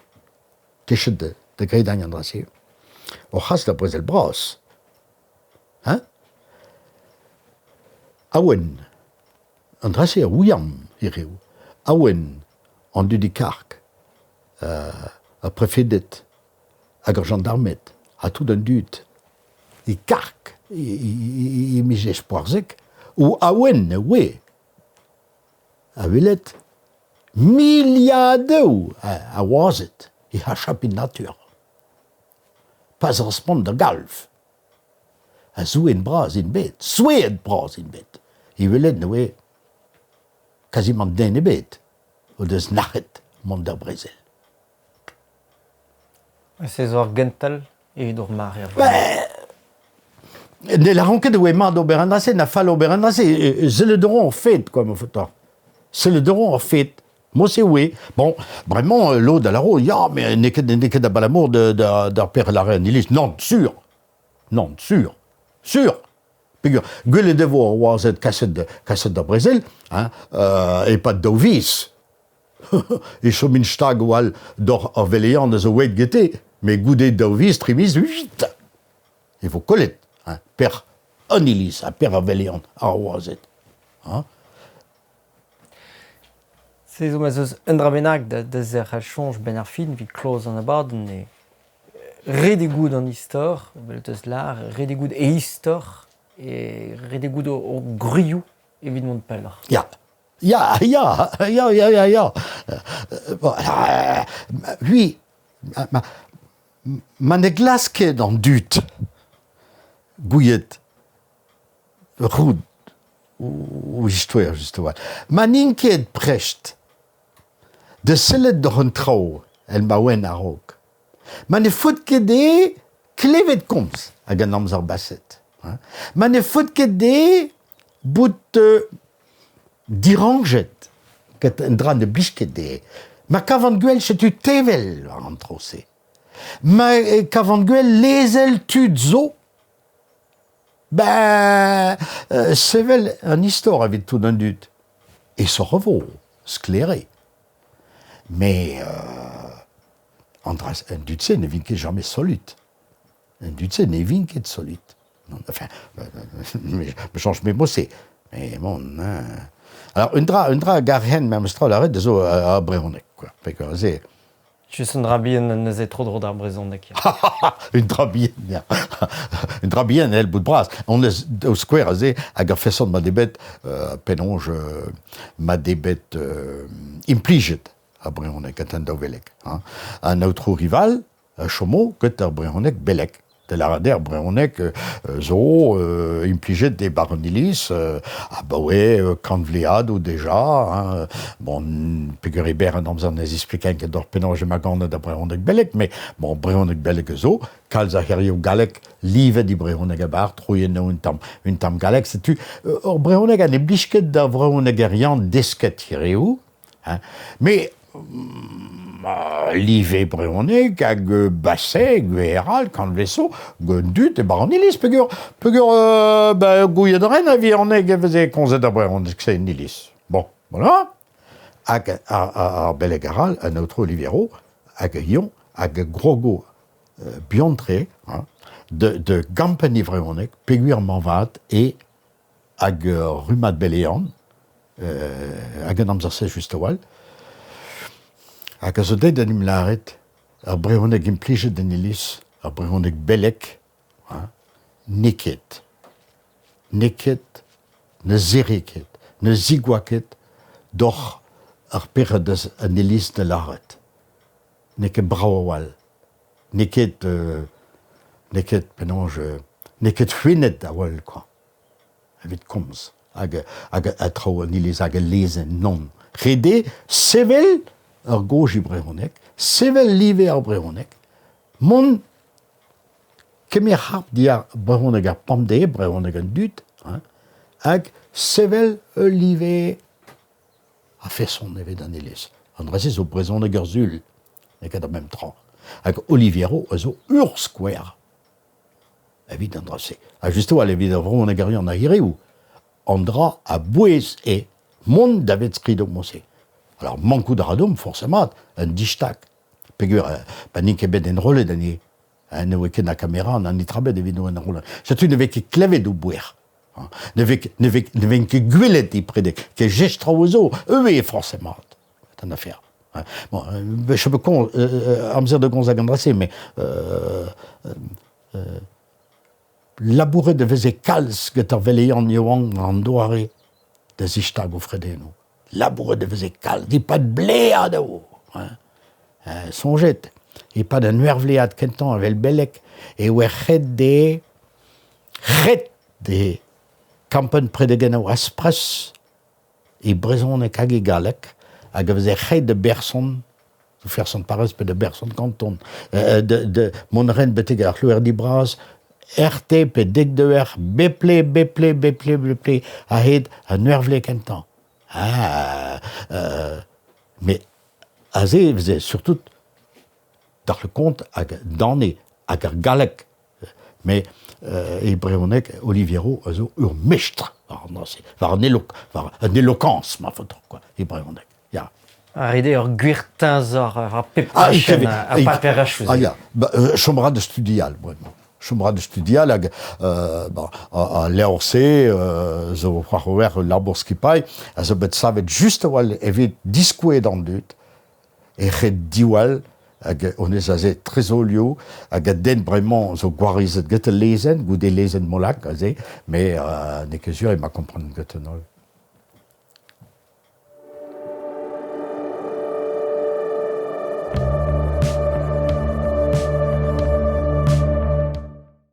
techet da, da gredañ an dra-se. Hor c'has da brezel bras. Hein? Awen, an dra-se a ouiamp hiriv. Awen, an dud e karg, ar prefeded hag ar jandarmed ha tout an dud e karg e miz Poarzhek o awen e oe a welet miliadoù a wazed e achapiñ natur. Pas respont da galv. Ha souezhet bras int bet, souezhet bras int bet. E welet ne oe kazimant den ebet o deus nac'het mont d'ar brezel. Se zo ar gentel evit hor mare a-vremañ. Ne lâran ket e oa mat ober an dra-se, na fall ober an dra-se. Sellet a ran ar fed, quoi, ma faotr. Sellet a ran ar fed. Mod-se oe. Bon, bremañ, lod a lâro, ya, mais n'eo ket, n'eo ket abalamour d'ar pec'hed a rae an iliz. Nann, sur. Nann, sur. Sur. Peogwir gwelet e vo ar wazed kaset, kaset d'ar brezel, hein, e-pad daou viz. e chomint stag all doc'h ar veleion a zo aet gete, met goude daou viz, tri miz, huit, e vo kollet hein, per an iliz ha per ar veleion, ar wazed. Hein. Se zo ma 'z eus un dra bennak da, da zerc'hel soñj 'benn ar fin evit kloz an abadenn eo ret eo goût an istor, evel 'teus lâr, ret eo goût e istor, e ret eo goût o gwrioù evit mont pelloc'h. Ya, Ya, ya, ya, ya, ya, ya. Bon, oui, ma, ma ne glask ket an dud gouiet roud o istoer justement. Ma n'int ket prest da sellet doc'h an traoù el ma oent a-raok. Ma ne faot ket dezhe klevet komz ag an amzer baset. Ma ne faot ket dezhe bout dirañjet get un dra ne blij ket dezhe. Ma kavan gwell setu tevel war an traoù-se. Ma kavan gwell lezel tud zo ben sevel un istor evit tout an dud. Aesoc'h e vo, sklaer eo. Mais an dra an dud-se ne vint ket james solut. An dud-se ne vint ket solut. Enfin, me chañch me mod-se. Mais bon, hein. Alors, un dra, un dra a garhen memes tra lâret zo ar brezhoneg, quoi. Fait que se... Just un dra bihan neuze tro-dro d'ar brezhoneg. un dra bihan, ya. Un dra bihan, el bout bras. On eus daou skouer aze hag ar feson ma eo bet penaos ma eo bet implijet ar brezhoneg gant an daou veleg. Hein. An aotrou Rival a chomo get ar brezhoneg beleg. Da lâret eo ar brezhoneg zo implijet e bar an iliz abaoe kantvleadoù deja. Hein. Bon, peogwir e berr an amzer ne zisplikan ket deoc'h penaos emañ ganet ar brezhoneg beleg, met bon, brezhoneg beleg a zo, kalz a c'herioù gallek livet e brezhoneg a-barh, troiennoù un tamm, un tamm gallek. Setu ur brezhoneg ha ne blij ket d'ar vrezhonegerion desket hiriv. Hein. Mais live brezhoneg hag baseg gwechall kantveso gant dud e-bar an iliz peogwir peogwir ben gouiet a ren a-vihanik e veze komzet ar brezhoneg-se en iliz. Bon, voilà. Hag ar beleg arall, an aotrou Olivero, hag Ion, hag Grogo buan-tre hein, de gampenn e vrezhoneg peogwir moarvat e hag ur rummad belean hag an amzer-se just a-walc'h hag a zo deuet da 'n em lâret ar brezhoneg implijet en iliz, ar brezhoneg beleg, hein, n'eo ket. N'eo ket, ne zere ket, ne zigoa ket doc'h ar pec'hed eus an iliz da lâret. N'eo ket brav a-walc'h. N'eo ket n'eo ket penaos n'eo ket c'hwennet a-walc'h kwa evit komz hag hag ha traoù an iliz hag al lezenn nann. Ret eo sevel ur gaoj e brezhoneg, sevel live ar brezhoneg, mont kemer harp diàr brezhoneg ar pemdez, brezhoneg an dud, hein, hag sevel ul live a-feson evit an iliz. An dra-se zo brezhoneg ar Sul, n'eo ket ar mem tra. Hag Oliviero a zo ur skouer evit an dra-se. Ha just a-walc'h evit ar vrezhonegerion a hiriv, an dra a-bouez eo mont davet skridoù mod-se. Alors mankout a ra deomp forzh mat un distag, peogwir pa n'int ket bet enrollet anezhe. Ne oa ket na kamera na netra ebet evit o enrollañ. Setu ne vez ket klevet o bouer. Ne vez, ne vez, ne vez ket gwelet e predeg. Ket jestroù zo, ivez forzh mat. an afer. Bon, je peux con, amzer da gomz hag an dra-se, mais labouret e veze kalz get ar veleion yaouank an doare da zistag o fredennoù. Labouret e veze kalz, e-pad bleadoù. Hein. Soñjet, e-pad an urvlead kentañ evel beleg e oa ret dezhe ret dezhe kampenn predegennoù aspres e brezhoneg hag e galleg hag a veze ret da berson person parrez pe da berson kanton de mont ren betek ar c'hloerdi bras RT pe dek deuer beple, beple, beple, beple, a-hed an eurvle kentañ. Ah, met aze e veze surtout d'ar kont hag dane hag ar galleg. Mais e brezhoneg, Olivier Roux a zo ur mestr war an dra-se, war an elo, war an elokañs ma faotr, quoi, e brezhoneg. Ya. Ha ret eo ur gwir teñzor war pep tachenn ar paperachoù-se. Ah ya, ba, chom a ra da studial bremañ. Chom a ra da studial hag ba, al levr-se zo c'hoar ul labour skipailh a zo bet savet just a-walc'h evit diskouez d'an dud e c'hed diwall hag honnezh aze trezolioù hag a denn bremañ zo gwarizet get al lezenn, goude lezenn Molac aze, mais n'eo ket sur emañ kompren get an holl.